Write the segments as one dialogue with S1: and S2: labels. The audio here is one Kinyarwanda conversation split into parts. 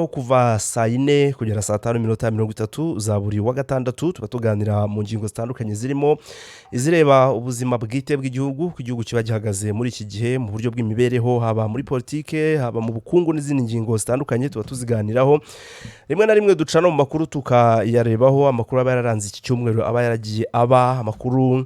S1: Kuva saa 4 kugera saa 5:30 za buri wa gatandatu, tuba tuganira mu ngingo zitandukanye, zirimo izireba ubuzima bwite bw'igihugu, uko igihugu kiba gihagaze muri iki gihe mu buryo bw'imibereho, haba muri politike, haba mu bukungu n'izindi ngingo zitandukanye, tuba tuziganiraho. Rimwe na rimwe duca no mu makuru tukayarebaho, amakuru aba yararanze iki cyumweru, aba yaragiye aba amakuru,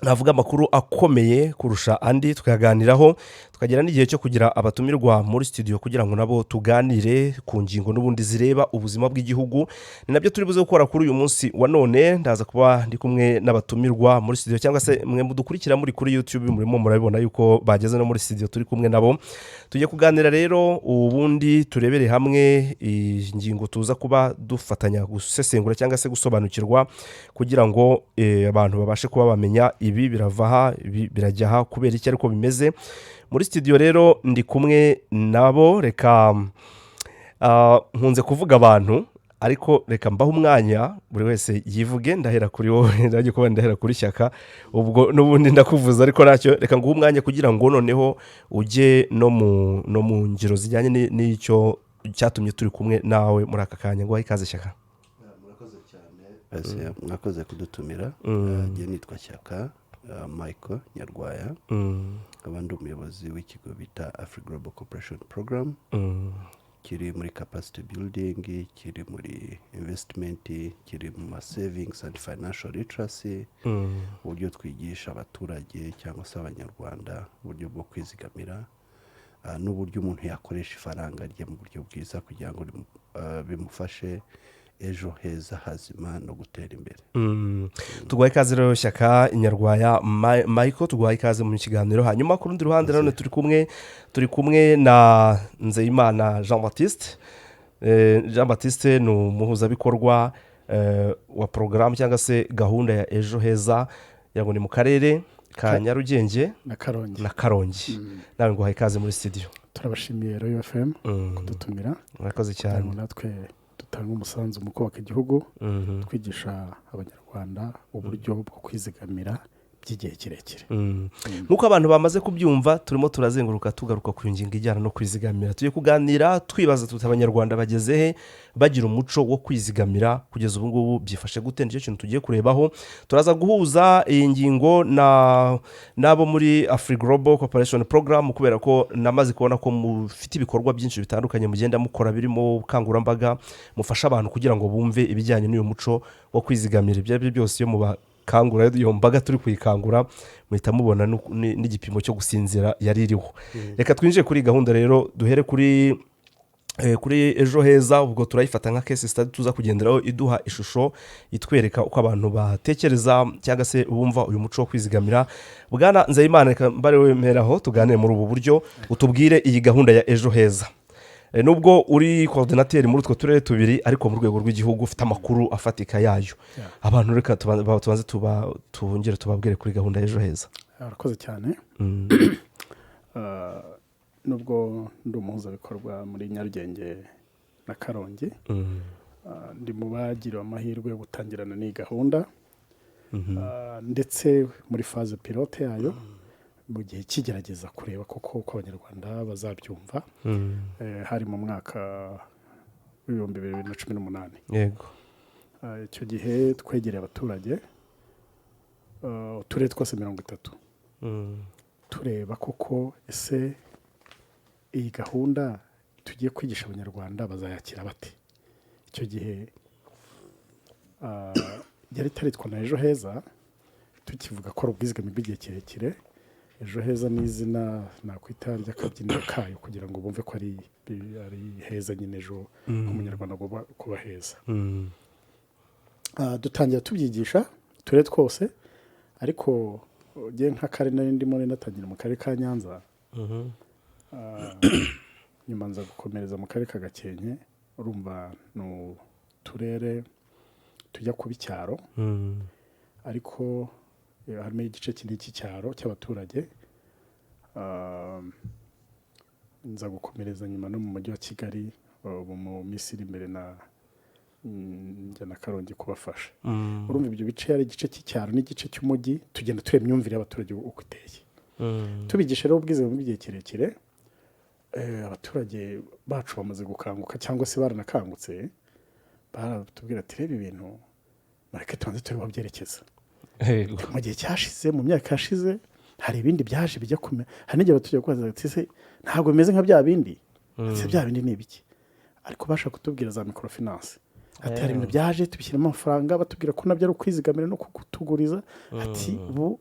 S1: navuga amakuru akomeye kurusha andi, tukayaganiraho. Tukagira n'igihe cyo kugira abatumirwa muri studio kugira ngo nabo tuganire ku ngingo n'ubundi zireba ubuzima bw'igihugu. Ni nabyo turi buze gukora kuri uyu munsi wa none. Ndaza kuba ndi kumwe n'abatumirwa muri studio, cyangwa se mwe mudukurikira muri kuri YouTube murimo murabibona yuko bageze no muri studio, turi kumwe nabo. Tugiye kuganira rero, ubundi turebere hamwe ingingo tuza kuba dufatanya gusesengura cyangwa se gusobanukirwa, kugira ngo abantu babashe kuba bamenya ibi birava aha, ibi birajya aha, kubera iki ariko bimeze. Muri studio rero ndi kumwe nabo. Reka nkunze kuvuga abantu, ariko reka mbahe umwanya buri wese yivuge. Ndahera kuri wowe, ndajya kuba ndahera kuri Shyaka, ubwo n'ubundi ndakuvuza, ariko ntacyo, reka nguhe umwanya kugira ngo noneho ujye no mu ngiro zijyanye n'icyo cyatumye turi kumwe nawe muri aka kanya. Ngo ikaze, Shyaka.
S2: Murakoze cyane. Mwakoze kudutumira. Njye nitwa Shyaka Michael Nyarwaya, nkaba ndi umuyobozi w'ikigo bita Afri Global Cooperation Program, kiri muri capacity building, kiri muri investment, kiri mu ma savings and financial literacy, uburyo twigisha abaturage cyangwa se Abanyarwanda uburyo bwo kwizigamira n'uburyo umuntu yakoresha ifaranga rye mu buryo bwiza kugira ngo bimufashe ejo heza hazima no gutera imbere.
S1: Tuguhaye ikaze rero, Shyaka Nyarwaya Michael, tuguhaye ikaze mu kiganiro. Hanyuma ku rundi ruhande nanone turi kumwe na Nzeyimana Jean Baptiste. Jean Baptiste ni umuhuzabikorwa wa porogaramu cyangwa se gahunda ya Ejo Heza, ngo ni mu karere ka Nyarugenge
S3: na Karongi.
S1: Na Karongi. Nawe nguhaye ikaze muri studio.
S3: Turabashimiye Royal FM kudutumira
S1: Murakoze
S3: kugira
S1: cyane.
S3: ngo natwe dutange umusanzu mu kubaka igihugu, twigisha Abanyarwanda uburyo bwo kwizigamira by'igihe kirekire.
S1: Nk'uko abantu bamaze kubyumva, turimo turazenguruka tugaruka ku ngingo ijyana no kwizigamira. Tugiye kuganira twibaza tuti: Abanyarwanda bageze he bagira umuco wo kwizigamira? Kugeza ubu ngubu byifashe gute? Nicyo kintu tugiye kurebaho. Turaza guhuza iyi ngingo na n'abo muri Afri Global Cooperation Program, kubera ko namaze kubona ko mufite ibikorwa byinshi bitandukanye mugenda mukora, birimo ubukangurambaga mufasha abantu kugira ngo bumve ibijyanye n'uyu muco wo kwizigamira. Ibyo ari byo byose, iyo mubakangura, iyo mbaga turi kuyikangura, muhita mubona n'igipimo cyo gusinzira yari iriho. Reka twinjire kuri iyi gahunda rero, duhere kuri Ejo Heza. Ubwo turayifata nka case study tuza kugenderaho, iduha ishusho itwereka uko abantu batekereza cyangwa se bumva uyu muco wo kwizigamira. Bwana Nzeyimana, reka mbare wemeraho tuganire muri ubu buryo, utubwire iyi gahunda ya Ejo Heza. Nubwo uri coordinateur muri utwo turere tubiri, ariko mu rwego rw'igihugu ufite amakuru afatika yayo. Abantu reka tubanze tongere tubabwire kuri gahunda ya Ejo Heza.
S3: Arakoze cyane. Nubwo ndi umuhuzabikorwa muri Nyarugenge na Karongi, ndi mu bagiriwe amahirwe yo gutangirana n'iyi gahunda, ndetse muri phase pilote yayo, mu gihe cy'igerageza kureba koko uko Abanyarwanda bazabyumva. Hari mu mwaka w'2018. Icyo gihe twegereye abaturage, uturere twose 30, tureba koko ese iyi gahunda tugiye kwigisha Abanyarwanda bazayakira bate. Icyo gihe yari itaritwa na Ejo Heza, tukivuga ko ari ubwizigame bw'igihe kirekire. Ejo Heza ni izina nakwita ry'akabyiniro kayo, kugira ngo bumve ko ari heza nyine, ejo h'Umunyarwanda agomba kuba heza. Dutangira tubyigisha uturere twose, ariko njye nk'akarere nari ndimo, nari natangira mu karere ka Nyanza, nyuma nza gukomereza mu karere ka Gakenke. Urumva ni uturere tujya kuba icyaro, ariko harimo igice kinini cy'icyaro cy'abaturage. Nza gukomereza nyuma no mu mujyi wa Kigali. Ubu mu minsi iri imbere na njya na Karongi kubafasha. Urumva ibyo bice ari igice cy'icyaro n'igice cy'umujyi, tugenda tureba imyumvire y'abaturage uko iteye. Tubigisha rero ubwizigame bw'igihe kirekire. Abaturage bacu bamaze gukanguka cyangwa se baranakangutse, baratubwira ati: "Reba ibintu, mureke tubanze turebe aho byerekeza." Mu gihe cyashize, mu myaka yashize, hari ibindi byaje bijya kumera. Hari n'igihe abaturage kubaza bati: "Ese ntabwo bimeze nka bya bindi?" Ese bya bindi ni ibiki? Ariko basha kutubwira za microfinance, ati hari ibintu byaje tubishyiramo amafaranga, batubwira ko nabyo ari ukwizigamira no kutuguriza. Ati ubu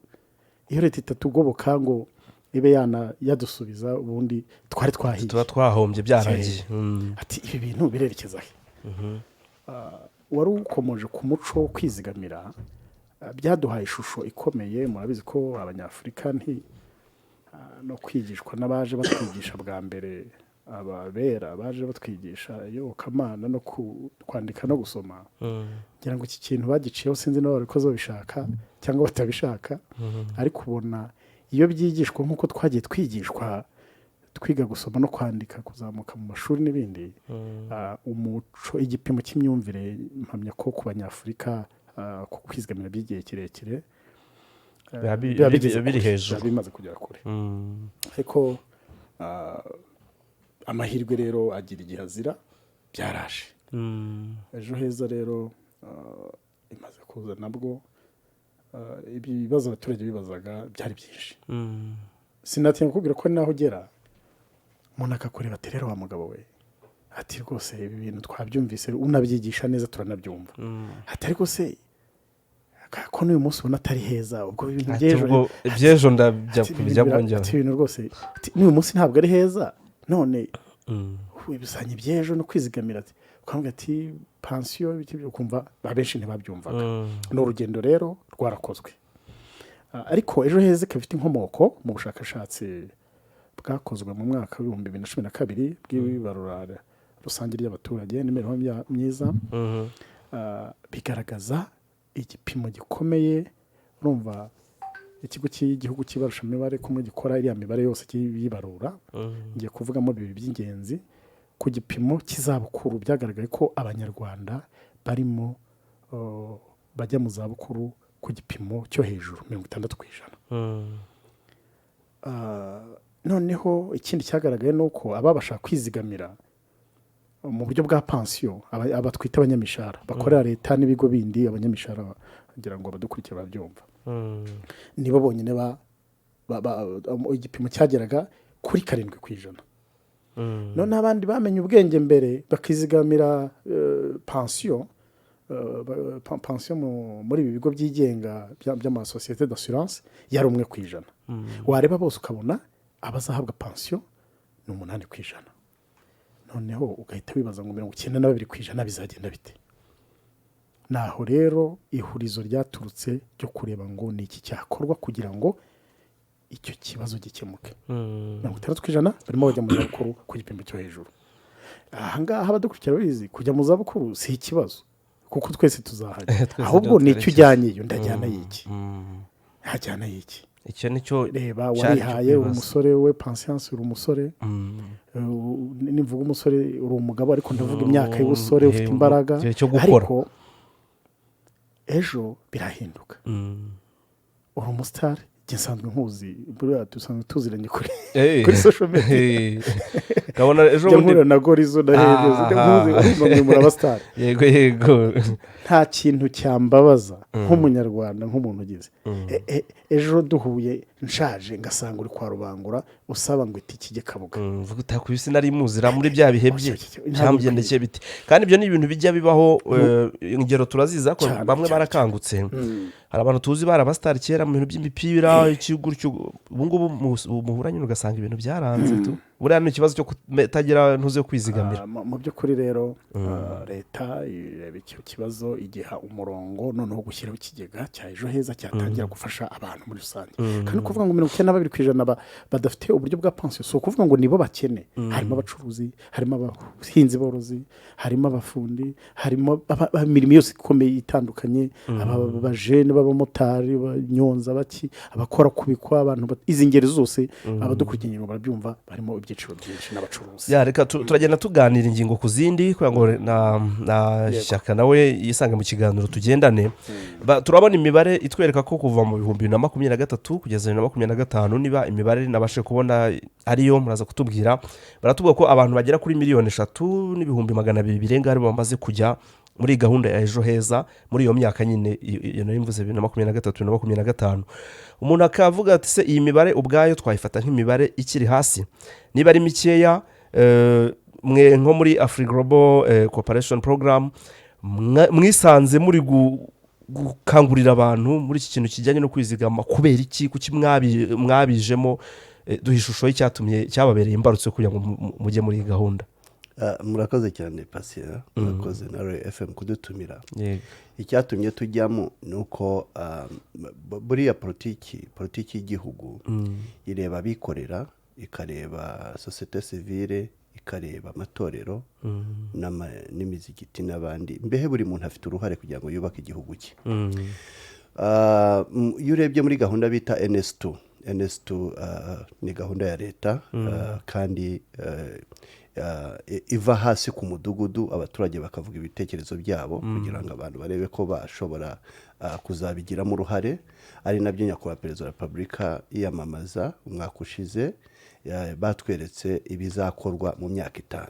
S3: iyo leta itatugoboka ngo ibe yana yadusubiza, ubundi twari twahiye.
S1: Tuba twahombye byarangiye.
S3: Ati ibi bintu birerekeza he? Wari ukomoje ku muco wo kwizigamira, byaduhaye ishusho ikomeye. Murabizi ko Abanyafurika nti no kwigishwa n'abaje batwigisha bwa mbere, ababera baje batwigisha iyobokamana no kwandika no gusoma, ngira ngo iki kintu bagiciyeho. Sinzi niba babikoze babishaka cyangwa batabishaka, ariko ubona iyo byigishwa nk'uko twagiye twigishwa, twiga gusoma no kwandika, kuzamuka mu mashuri n'ibindi, umuco, igipimo cy'imyumvire, mpamya ko ku Banyafurika, ku kwizigamira by'igihe kirekire,
S1: Biba
S3: biba bigeze
S1: biri
S3: kure,
S1: hejuru.
S3: Biba bimaze kugera kure. Ariko amahirwe rero agira igihe azira, byaraje. Ejo Heza rero imaze kuza, nabwo ibibazo abaturage bibazaga byari byinshi. Sinatinya kukubwira ko naho ugera umuntu akakureba ati: "Rero wa mugabo we," ati, "rwose ibi bintu twabyumvise, unabyigisha neza, turanabyumva," ati, "ariko se ko n'uyu munsi ubona atari heza, ubwo ibintu
S1: Ati
S3: by'ejo?"
S1: ubwo iby'ejo ndajya
S3: Ati, ibintu
S1: kubijya bwongera.
S3: Ati ibintu rwose, ati n'uyu munsi ntabwo ari heza, none ibizanye iby'ejo no kwizigamira, ati ukamubwira ati pansiyo ibiki, ukumva abenshi ntibabyumvaga. Ni urugendo rero rwarakozwe. Ariko Ejo Heza ikaba ifite inkomoko mu bushakashatsi bwakozwe mu mwaka wa 2012 bw'ibarura rusange ry'abaturage n'imibereho myiza. Bigaragaza igipimo gikomeye. Urumva Ikigo cy'Igihugu cy'Ibarushamibare kumwe gikora iriya mibare yose y'ibarura, ngiye kuvugamo bibiri by'ingenzi. Ku gipimo cy'izabukuru, byagaragaye ko Abanyarwanda barimo bajya mu zabukuru ku gipimo cyo hejuru, 60%. Noneho ikindi cyagaragaye ni uko ababasha kwizigamira mu buryo bwa pansiyo, aba twita abanyamishahara bakorera leta n'ibigo bindi, abanyamishahara kugira ngo abadukurikira babyumva, nibo bonyine igipimo cyageraga kuri 7%. Noneho abandi bamenye ubwenge mbere bakizigamira pansiyo pansiyo muri ibi bigo byigenga by'amasosiyete d'assurance yari 1%. Wareba bose ukabona abazahabwa pansiyo ni 8%. Noneho ugahita wibaza ngo 92% bizagenda bite? Naho rero ihurizo ryaturutse ryo kureba ngo ni iki cyakorwa kugira ngo icyo kibazo gikemuke. 60% barimo bajya mu zabukuru ku gipimo cyo hejuru. Ahangaha abadukurikira babizi, kujya mu zabukuru si ikibazo kuko twese tuzahajya.
S1: Twese
S3: Ahubwo ni icyo
S1: twerekeza.
S3: ujyanyeyo, ndajyana y'iki, hajyana y'iki?
S1: Icyo ni cyo
S3: Reba,
S1: cyari icyo
S3: warihaye, uri
S1: kwibaza.
S3: umusore we, Patience, uri umusore. Nivuga umusore, uri umugabo, ariko ndavuga imyaka y'ubusore, ufite imbaraga.
S1: Igihe cyo gukora.
S3: Ariko ejo birahinduka. Uri umusitari, njye nsanzwe nkuzi, buriya dusanzwe tuziranye kuri kuri social media.
S1: Kabona ejo
S3: Njya
S1: bundi
S3: mpura na Gorizo na Hegeze, njya nkuzi, urumva mwe muri abasitari.
S1: Yego yego.
S3: Nta kintu cyambabaza nk'Umunyarwanda, nk'umuntu ugize ejo duhuye nshaje, ngasanga uri kwa Rubangura usaba ngo itike ijye Kabuga.
S1: Mvuga uti ku isi nari muzira muri bya bihe bye.
S3: Ntabwo
S1: Byamugendekeye biti? Kandi ibyo ni ibintu bijya bibaho, ingero turaziza ko bamwe barakangutse. Hari abantu tuzi bari abasitari kera mu bintu by'imipira, iki gutyo, ubu ngubu muhura nyine ugasanga ibintu byaranze tu. Buriya ni ikibazo cyo kutagira ntuze yo kwizigamira.
S3: Mu by'ukuri rero, leta ireba icyo kibazo, igiha umurongo noneho gushyiraho ikigega cya Ejo Heza cyatangira gufasha abantu muri rusange. Kandi kuvuga ngo 92% badafite uburyo bwa pansiyo, si ukuvuga ngo nibo bakene. Harimo abacuruzi, harimo abahinzi borozi, harimo abafundi, harimo imirimo yose ikomeye itandukanye, abajene b'abamotari, abanyonza, baki abakora kubikwa, abantu izi ngeri zose, abadukurikiye ngo barabyumva, barimo ibyiciro byinshi n'abacuruzi.
S1: Ya, reka turagenda tuganira ingingo ku zindi kugira ngo na Shyaka nawe yisange mu kiganiro, tugendane. Turabona imibare itwereka ko kuva mu 2023 kugeza 2025, niba imibare nabashe kubona ariyo muraza kutubwira, baratubwira ko abantu bagera kuri 3,200,000 birenga aribo bamaze kujya muri gahunda ya Ejo Heza muri iyo myaka nyine iyo nari mvuze, 2023, 2025. Umuntu akavuga ati: "Se iyi mibare ubwayo twayifata nk'imibare ikiri hasi?" Niba ari mikeya, mwe nko muri AfriGlobal Cooperation Program mwisanze muri gukangurira abantu muri iki kintu kijyanye no kwizigama kubera iki? Kuki mwabijemo? Duha ishusho y'icyatumye cyababereye imbarutso kugira ngo mujye muri iyi gahunda.
S2: Murakoze cyane Pasiya, murakoze na Royal FM kudutumira. Icyatumye tujyamo ni uko buriya politiki y'igihugu ireba abikorera, ikareba sosiyete sivile, ikareba amatorero n'imizigiti n'abandi. Mbehe buri muntu afite uruhare kugira ngo yubake igihugu cye. Iyo urebye muri gahunda bita NS2, NS2 ni gahunda ya leta, kandi iva hasi ku mudugudu, abaturage bakavuga ibitekerezo byabo kugira ngo abantu barebe ko bashobora kuzabigiramo uruhare, ari nabyo nyakubahwa Perezida wa Repubulika yiyamamaza umwaka ushize batweretse ibizakorwa mu myaka 5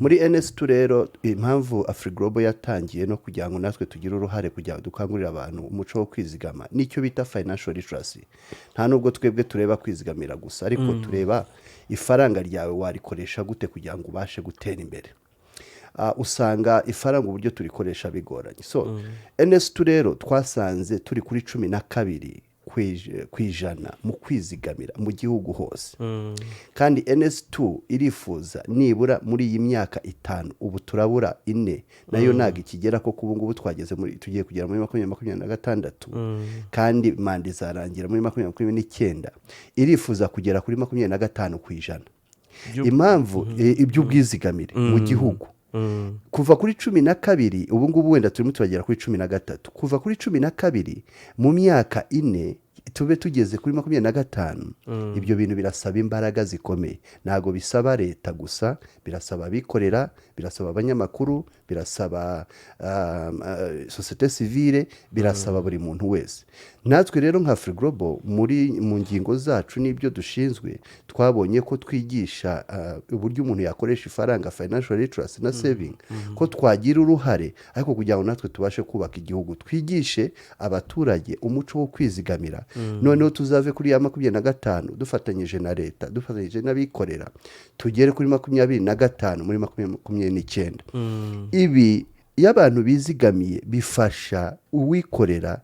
S2: muri NS2. Rero impamvu AfriGlobal yatangiye no kugira ngo natwe tugire uruhare kugira ngo dukangurire abantu umuco wo kwizigama, nicyo bita financial literacy. Nta nubwo twebwe tureba kwizigamira gusa, ariko tureba ifaranga ryawe warikoresha gute kugira ngo ubashe gutera imbere. Usanga ifaranga uburyo turikoresha bigoranye. So NS2 rero twasanze turi kuri 12% mu kwizigamira mu gihugu hose, kandi NS2 irifuza nibura muri iyi myaka 5, ubu turabura 4, nayo ntabwo ikigera, koko ubu ngubu twageze muri, tugiye kugera muri 2026, kandi manda izarangira muri 2029. Irifuza kugera kuri 25%. Impamvu iby'ubwizigamire mu gihugu kuva kuri 12, ubu ngubu wenda turimo turagera kuri 13, kuva kuri 12 mu myaka 4 tube tugeze kuri 25. Ibyo bintu birasaba imbaraga zikomeye. Ntabwo bisaba leta gusa, birasaba abikorera, birasaba abanyamakuru, birasaba sosiyete sivile, birasaba buri muntu wese. Natwe rero nka AfriGlobal, muri mu ngingo zacu n'ibyo dushinzwe, twabonye ko twigisha uburyo umuntu yakoresha ifaranga, financial literacy na saving, ko twagira uruhare, ariko kugira ngo natwe tubashe kubaka igihugu, twigishe abaturage umuco wo kwizigamira, noneho tuzave kuri ya 25 dufatanyije na leta, dufatanyije n'abikorera, tugere kuri 25 muri 2029. Ibi iyo abantu bizigamiye bifasha uwikorera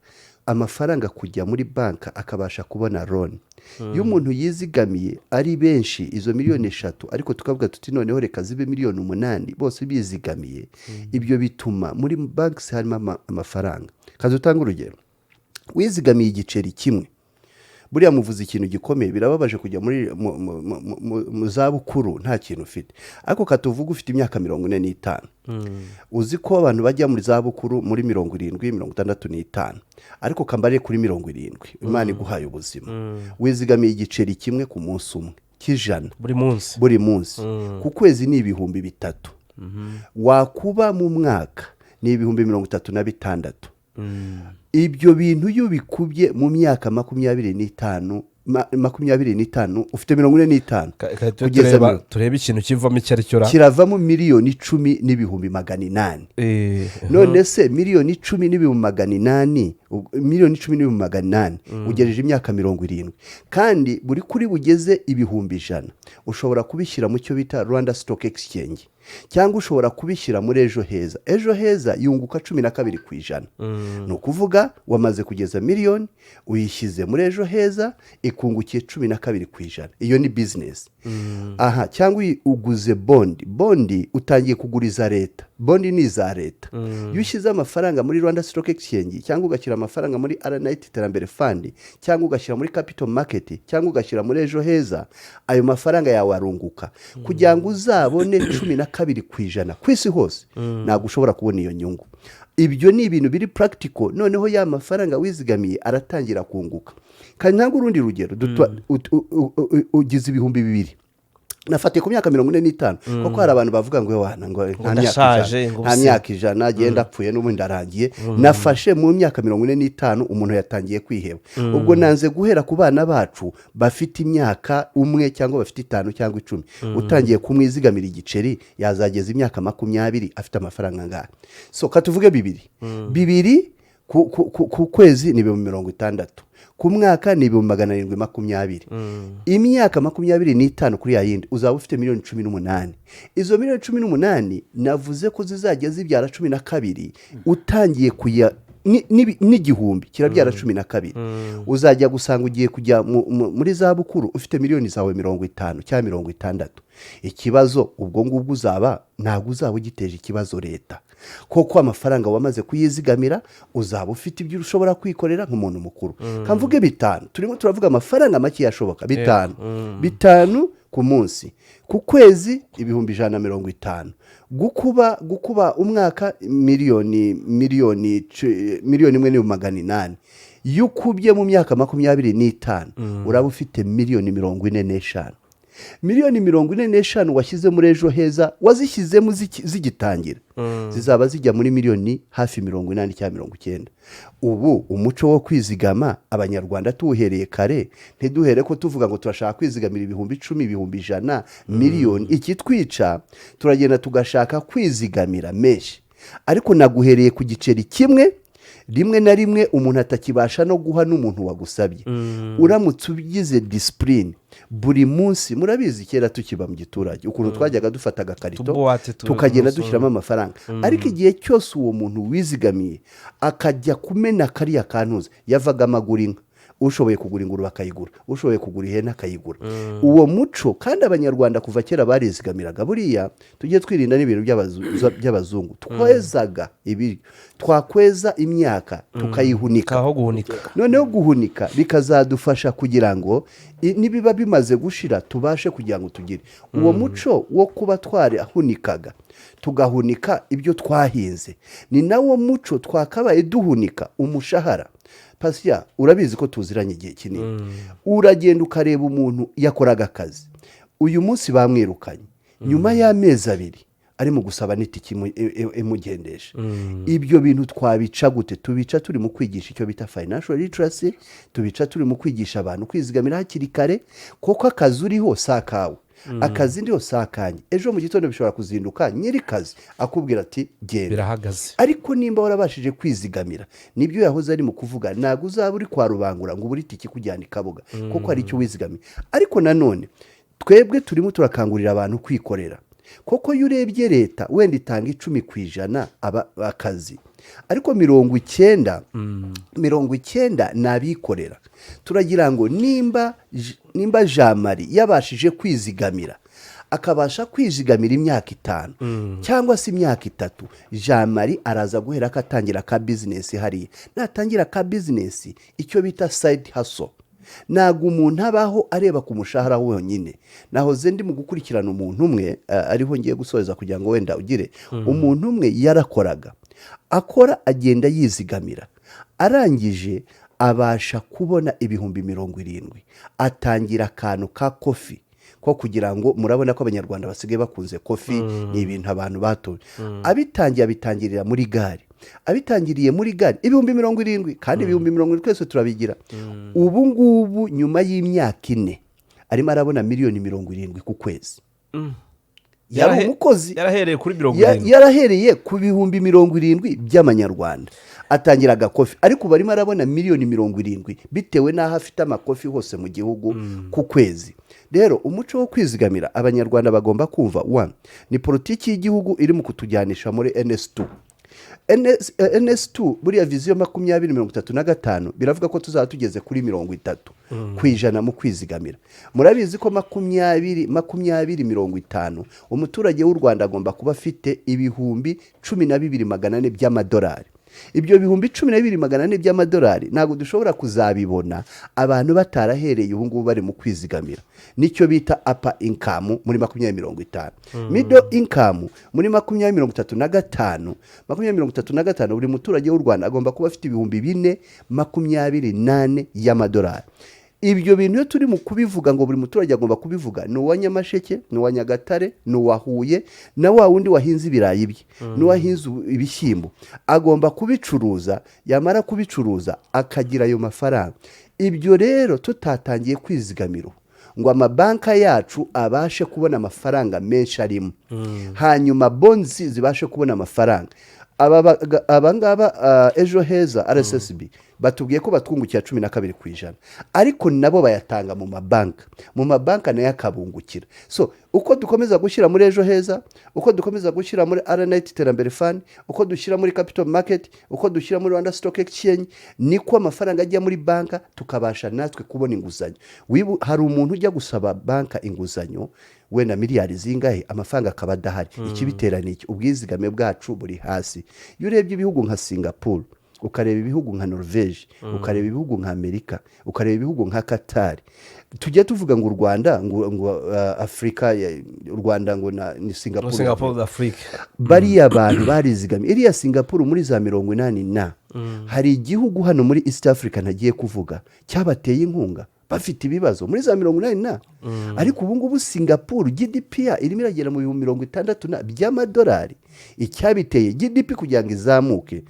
S2: amafaranga kujya muri banki akabasha kubona loan. Iyo umuntu yizigamiye ari benshi, izo miliyoni 3, ariko tukavuga tuti noneho reka zibe miliyoni 8 bose bizigamiye, ibyo bituma muri banki harimo amafaranga. Kaza utanga urugero, wizigamiye igiceri kimwe, buriya muvuze ikintu gikomeye. Birababaje kujya muri mu zabukuru nta kintu ufite. Ariko katuvuga ufite imyaka 45, uzi ko abantu bajya muri zabukuru muri 70, 65, ariko kambare kuri 70, Imana iguhaye ubuzima, wizigamiye igiceri kimwe ku munsi umwe cy'ijana.
S1: Buri munsi.
S2: Buri munsi. Ku kwezi ni 3000, wakuba mu mwaka ni 36,000. Ibyo bintu iyo ubikubye mu myaka 25, 25, ufite 45 kugeza
S1: Turebe ikintu kivamo icyo ari cyo ra.
S2: Kiravamo 10,800,000. None se 10,800,000, 10,800,000 ugejeje imyaka 70, kandi buri kuri bugeze 100,000, ushobora kubishyira mu cyo bita Rwanda Stock Exchange, cyangwa ushobora kubishyira muri Ejo Heza. Ejo Heza yunguka 12%. Ni ukuvuga wamaze kugeza miliyoni, uyishyize muri Ejo Heza, ikungukiye 12%. Iyo ni business aha. Cyangwa uguze bond, bond utangiye kuguriza leta, bond ni iza leta. Iyo ushyize amafaranga muri Rwanda Stock Exchange, cyangwa ugashyira amafaranga muri RNIT Iterambere Fund, cyangwa ugashyira muri capital market, cyangwa ugashyira muri Ejo Heza, ayo mafaranga yawe arunguka. Kugira ngo uzabone 12% ku isi hose, ntabwo ushobora kubona iyo nyungu. Ibyo ni ibintu biri practical. Noneho ya mafaranga wizigamiye aratangira kunguka. Kandi ntabwo, urundi rugero, ugize 2000. Nafatiye ku myaka 45, kuko hari abantu bavuga ngo wana ngo nta myaka
S1: Ndashaje,
S2: 100,
S1: ngo
S2: nta
S1: ubuse.
S2: myaka 100 agenda apfuye n'ubundi arangiye. Nafashe mu myaka 45 umuntu yatangiye kwiheba. Ubwo nanze guhera ku bana bacu bafite imyaka 1 cyangwa bafite 5 cyangwa 10. Utangiye kumwizigamira igiceri, yazageza imyaka 20 afite amafaranga angahe? So katuvuge bibiri bibiri ku kwezi ni 60,000, ku mwaka ni 720,000. Imyaka 25 kuri ya yindi uzaba ufite miliyoni 18. Izo miliyoni 18 navuze ko zizajya zibyara 12. Utangiye kuya n'igihumbi kirabyara 12. Uzajya gusanga ugiye kujya muri za bukuru ufite miliyoni zawe 50 cyangwa 60. Ikibazo ubwo ngubwo uzaba ntabwo uzaba ugiteje ikibazo leta, kuko amafaranga wamaze kuyizigamira, uzaba ufite ibyo ushobora kwikorera nk'umuntu mukuru. Kamvuge bitanu, turimo turavuga amafaranga make yashoboka, bitanu bitanu ku munsi, ku kwezi 150,000, gukuba umwaka 1,800,000. Iyo ukubye mu myaka 25, uraba ufite miliyoni 45. Miliyoni 45 washyize muri Ejo Heza, wazishyizemo zigitangira, zizaba zijya muri miliyoni hafi 80 cyangwa 90. Ubu umuco wo kwizigama Abanyarwanda tuwuhereye kare, ntiduhere ko tuvuga ngo turashaka kwizigamira 10,000, 100,000, miliyoni. Ikitwica, turagenda tugashaka kwizigamira menshi, ariko naguhereye ku giceri kimwe, rimwe na rimwe umuntu atakibasha no guha n'umuntu wagusabye. Uramutse ugize discipline buri munsi, murabizi kera tukiba mu giturage ukuntu twajyaga dufata agakarito,
S1: utubuwate
S2: tukagenda dushyiramo amafaranga. Ariko igihe cyose uwo muntu wizigamiye akajya kumena kariya kantuza, yavagamo agura inka, ushoboye kugura ingurube akayigura, ushoboye kugura ihene akayigura. Uwo muco kandi Abanyarwanda kuva kera barizigamiraga. Buriya tujye twirinda n'ibintu by'abazungu. Twezaga ibiryo, twakweza imyaka tukayihunika.
S1: Kaho guhunika.
S2: Noneho guhunika bikazadufasha kugira ngo nibiba bimaze gushira tubashe kugira ngo tugire uwo muco wo kuba twarahunikaga, tugahunika ibyo twahinze. Ni nawo muco twakabaye duhunika umushahara. Pasiya, urabizi ko tuziranye igihe kinini. Uragenda ukareba umuntu yakoraga akazi, uyu munsi bamwirukanye, nyuma y'amezi 2 arimo gusaba n'itike imugendesha. Ibyo bintu twabica gute? Tubica turi mu kwigisha icyo bita financial literacy, tubica turi mu kwigisha abantu kwizigamira hakiri kare, kuko akazi uriho si akawe, akazi ndiho si akanjye. Ejo mu gitondo bishobora kuzinduka nyiri kazi akubwira ati genda.
S1: Birahagaze.
S2: Ariko nimba warabashije kwizigamira, nibyo yahoze ari mu kuvuga, ntabwo uzaba uri kwa rubangura ngo ubure itike ikujyana i Kabuga, kuko hari icyo wizigamiye. Ariko nanone twebwe turimo turakangurira abantu kwikorera, kuko iyo urebye leta wenda itanga 10% akazi, ariko 90 ni abikorera. Turagira ngo nimba Jean Marie yabashije kwizigamira, akabasha kwizigamira imyaka 5 cyangwa se imyaka 3, Jean Marie araza guhera ko atangira ka business hariya. Natangira ka business, icyo bita side hustle. Ntabwo umuntu abaho areba ku mushahara wonyine. Nahoze ndi mu gukurikirana umuntu umwe, ariho ngiye gusoza kugira ngo wenda ugire. Umuntu umwe yarakoraga, akora agenda yizigamira, arangije abasha kubona 70,000, atangira akantu ka coffee, ko kugira ngo murabona ko Abanyarwanda basigaye bakunze coffee, ni ibintu abantu batoye. Abitangiye abitangirira muri gare, abitangiriye muri gare 70,000, kandi 70,000 twese turabigira. Ubu ngubu nyuma y'imyaka 4 arimo arabona miliyoni 70 ku kwezi. Yari umukozi.
S1: Yarahereye kuri mirongo irindwi.
S2: Yarahereye ku 70,000 by'amanyarwanda atangira agacoffee, ariko ubu arimo arabona miliyoni 70 bitewe n'aho afite amacoffee hose mu gihugu ku kwezi. Rero umuco wo kwizigamira Abanyarwanda bagomba kumva, one, ni politiki y'igihugu iri mu kutujyanisha muri NS2. NS2, buriya vision 2035 biravuga ko tuzaba tugeze kuri 30% mu kwizigamira. Murabizi ko 2050 umuturage w'u Rwanda agomba kuba afite 12,400 by'amadolari. Ibyo 12,400 by'amadolari ntabwo dushobora kuzabibona abantu batarahereye ubu ngubu bari mu kwizigamira. Nicyo bita upper income muri 2050. Middle income muri 2035, 2035 buri muturage w'u Rwanda agomba kuba afite 4,024 y'amadolari. Ibyo bintu iyo turi mu kubivuga ngo buri muturage agomba kubivuga, ni uwa Nyamasheke, ni uwa Nyagatare, ni uwa Huye, na wa wundi wahinze ibirayi bye n'uwahinze ibishyimbo, agomba kubicuruza. Yamara kubicuruza akagira ayo mafaranga. Ibyo rero tutatangiye kwizigamira ngo amabanka yacu abashe kubona amafaranga menshi arimo, hanyuma bonds zibashe kubona amafaranga. Aba ngaba Ejo Heza, RSSB, batubwiye ko batwungukira 12%, ariko nabo bayatanga mu mabanki, mu mabanki nayo akabungukira. So uko dukomeza gushyira muri Ejo Heza, uko dukomeza gushyira muri RNIT Iterambere Fund, uko dushyira muri capital market, uko dushyira muri Rwanda Stock Exchange, niko amafaranga ajya muri banka, tukabasha natwe kubona inguzanyo. Hari umuntu ujya gusaba banka inguzanyo wenda miliyari zingahe, amafaranga akaba adahari. Ikibitera ni iki? Ubwizigame bwacu buri hasi. Iyo urebye ibihugu nka Singapore, ukareba ibihugu nka Norvege, ukareba ibihugu nka Amerika, ukareba ibihugu nka Katari, tujya tuvuga ngo u Rwanda ngo Afurika, u Rwanda ngo ni Singapore.
S1: Singapore d'Afrique.
S2: Bariya bantu barizigamiye. Iriya Singapore muri za 80 na hari igihugu hano muri East Africa ntagiye kuvuga cyabateye inkunga bafite ibibazo muri za 80 na, ariko ubu ngubu Singapore GDP ya irimo iragera mu 60,000 na by'amadolari. Icyabiteye, GDP kugira ngo izamuke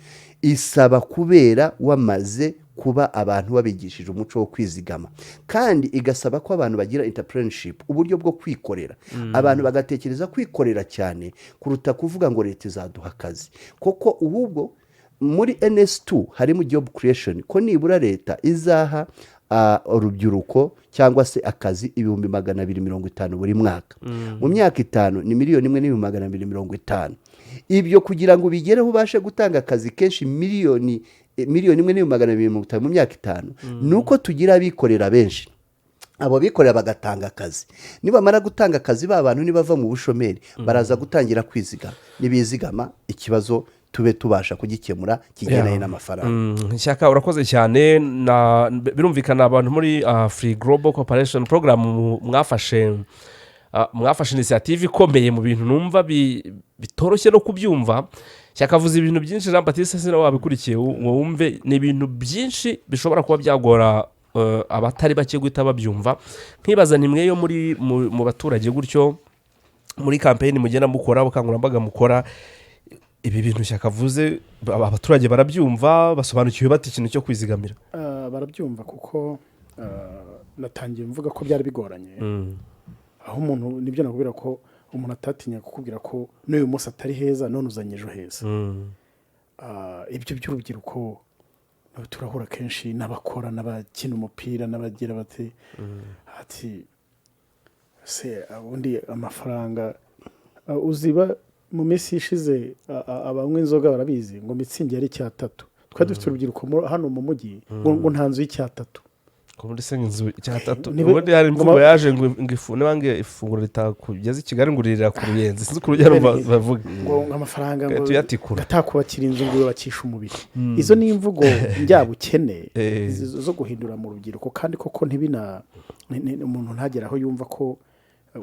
S2: isaba kubera wamaze kuba abantu babigishije umuco wo kwizigama, kandi igasaba ko abantu bagira entrepreneurship, uburyo bwo kwikorera, abantu bagatekereza kwikorera cyane kuruta kuvuga ngo leta izaduha akazi. Kuko ahubwo muri NS2 harimo job creation, ko nibura leta izaha urubyiruko cyangwa se akazi 250,000 buri mwaka. Mu myaka 5 ni 1,250,000. Ibyo kugira ngo ubigereho, ubashe gutanga akazi kenshi, 1,250,000 mu myaka 5, ni uko tugira abikorera benshi. Abo bikorera bagatanga akazi. Nibamara gutanga akazi, ba bantu nibava mu bushomeri baraza gutangira kwizigama. Nibizigama, ikibazo tube tubasha kugikemura kigendanye n'amafaranga.
S1: Shyaka, urakoze cyane. Birumvikana abantu muri Afri Global Cooperation Program mwafashe initiative ikomeye mu bintu numva bitoroshye no kubyumva. Shyaka avuze ibintu byinshi. Jean Batiste, sina wabikurikiye ngo wumve, ni ibintu byinshi bishobora kuba byagora abatari bake guhita babyumva. Nkibaza ni mwe yo muri mu baturage gutyo, muri campaign mugenda mukora, ubukangurambaga mukora, ibi bintu Shyaka avuze abaturage barabyumva? Basobanukiwe bate ikintu cyo kwizigamira?
S3: Barabyumva kuko natangiye mvuga ko byari bigoranye, aho umuntu, nibyo nakubwira ko umuntu atatinya kukubwira ko n'uyu munsi atari heza, none uzanye Ejo Heza. Ibyo by'urubyiruko turahura kenshi n'abakora, n'abakina umupira, n'abagira bati ati se ubundi amafaranga uziba mu minsi ishize, abanywa inzoga barabizi ngo Mützig yari icyatatu. Twari dufite urubyiruko hano mu mujyi ngo nta nzu y'icyatatu.
S1: Ko muri se inzu icyatatu?
S3: Ubundi
S1: hari imvugo yaje ngo ifu niba ngo ifunguro ritakugeze i Kigali ngo uririra ku Ruyenzi, sinzi uko urugero bavuga.
S3: Ngo amafaranga ngo
S1: Tuyatikura.
S3: Ngatakubakira inzu ngo yubakishe umubiri. Izo ni imvugo njyabukene zo guhindura mu rubyiruko, kandi koko ntibina umuntu ntagere aho yumva ko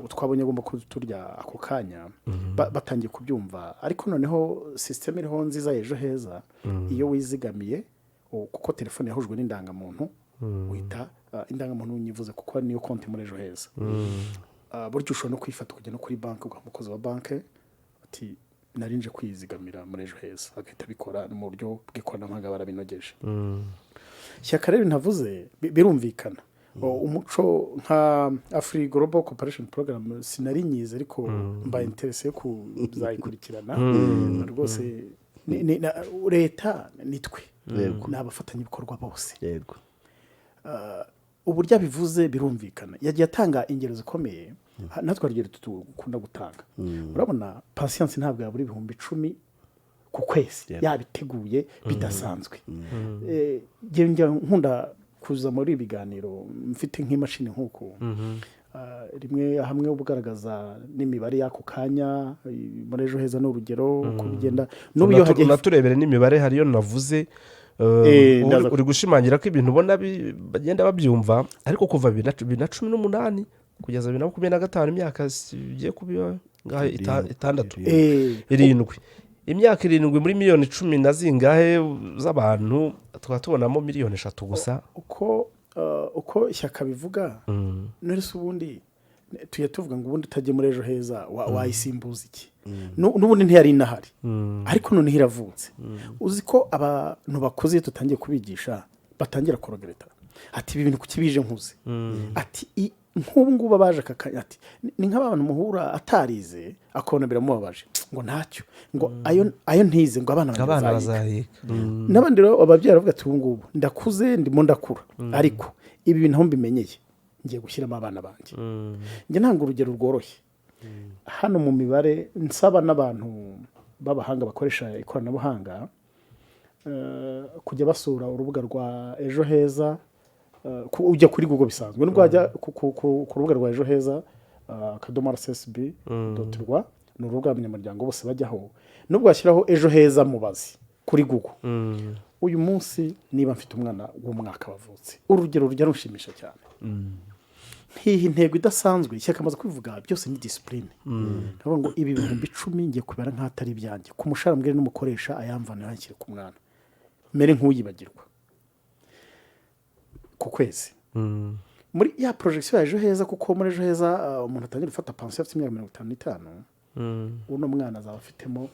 S3: twabonye agomba kuturya ako kanya. Batangiye kubyumva. Ariko noneho système iriho nziza ya Ejo Heza, iyo wizigamiye, kuko telefone yahujwe n'indangamuntu, uhita indangamuntu nyivuze kuko niyo konti muri Ejo Heza. Burya ushobora no kwifata ukajya no kuri banki, ugaha umukozi wa banki ati narinje kwizigamira muri Ejo Heza, agahita abikora mu buryo bw'ikoranabuhanga, barabinogeje. Shyaka rero ntavuze birumvikana. Umuco nka Afri Global Cooperation Program sinari nyizi, ariko mbaye intéressé yo kuzayikurikirana rwose. Leta ni twe, ni abafatanyabikorwa bose. Uburyo abivuze birumvikana, yagiye atanga ingero zikomeye. Natwe hari urugero dukunda gutanga. Urabona Patience ntabwo yabura 10,000 ku kwezi yabiteguye bidasanzwe. Njye njya nkunda kuza muri ibi biganiro mfite nk'imashini nk'uku. Rimwe hamwe uba ugaragaza n'imibare y'ako kanya muri Ejo Heza, ni urugero uko bigenda n'ubu iyo hagiye
S1: Unaturebere n'imibare, hariyo navuze uri gushimangira ko ibintu ubona bagenda babyumva, ariko kuva 2018 kugeza 2025, imyaka igiye kuba ngahe, 6, 7, imyaka 7, muri miliyoni cumi na zingahe z'abantu tukaba tubonamo miliyoni 3 gusa.
S3: Uko Uko Ishyaka bivuga, none se ubundi tujya tuvuga ngo ubundi utajya muri Ejo Heza wayisimbuza iki? N'ubundi ntiyari inahari, ariko noneho iravutse. Uzi ko abantu bakuze iyo tutangiye kubigisha batangira kuregretta, ati: "Ibi bintu kuki bije nkuze?" Ati: "Nk'ubu ngubu abaje aka kanya," ati ni nk'abantu muhura atarize, akabona biramubabaje, ngo ntacyo, ngo ayo ntize, ngo abana banjye
S1: abana
S3: bazayiga.
S1: Bazayiga.
S3: N'abandi rero ababyeyi baravuga ati: "Ubu ngubu ndakuze, ndimo ndakura, ariko ibi bintu aho mbimenyeye ngiye gushyiramo abana banjye." Njye ntanga urugero rworoshye hano mu mibare, nsaba n'abantu b'abahanga bakoresha ikoranabuhanga kujya basura urubuga rwa Ejo Heza. Ujya kuri Google bisanzwe, nubwo wajya ku rubuga rwa Ejo Heza .rssb.rw, ni urubuga abanyamuryango bose bajyaho. Nubwo washyiraho Ejo Heza mubazi kuri Google uyu munsi, niba mfite umwana w'umwaka wavutse, urugero rujya rushimisha cyane, nkiha intego idasanzwe. Ishyaka amaze kubivuga, byose ni discipline. Ndavuga ngo ibi 10,000 ngiye kubara nk'atari ibyanjye ku mushahara, mbwire n'umukoresha ayamvane yanshyire ku mwana, mere nk'uyibagirwa ku kwezi muri ya projection ya Ejo Heza, kuko muri Ejo Heza umuntu atangira gufata pansiyo afite imyaka 55. Uno mwana azaba afitemo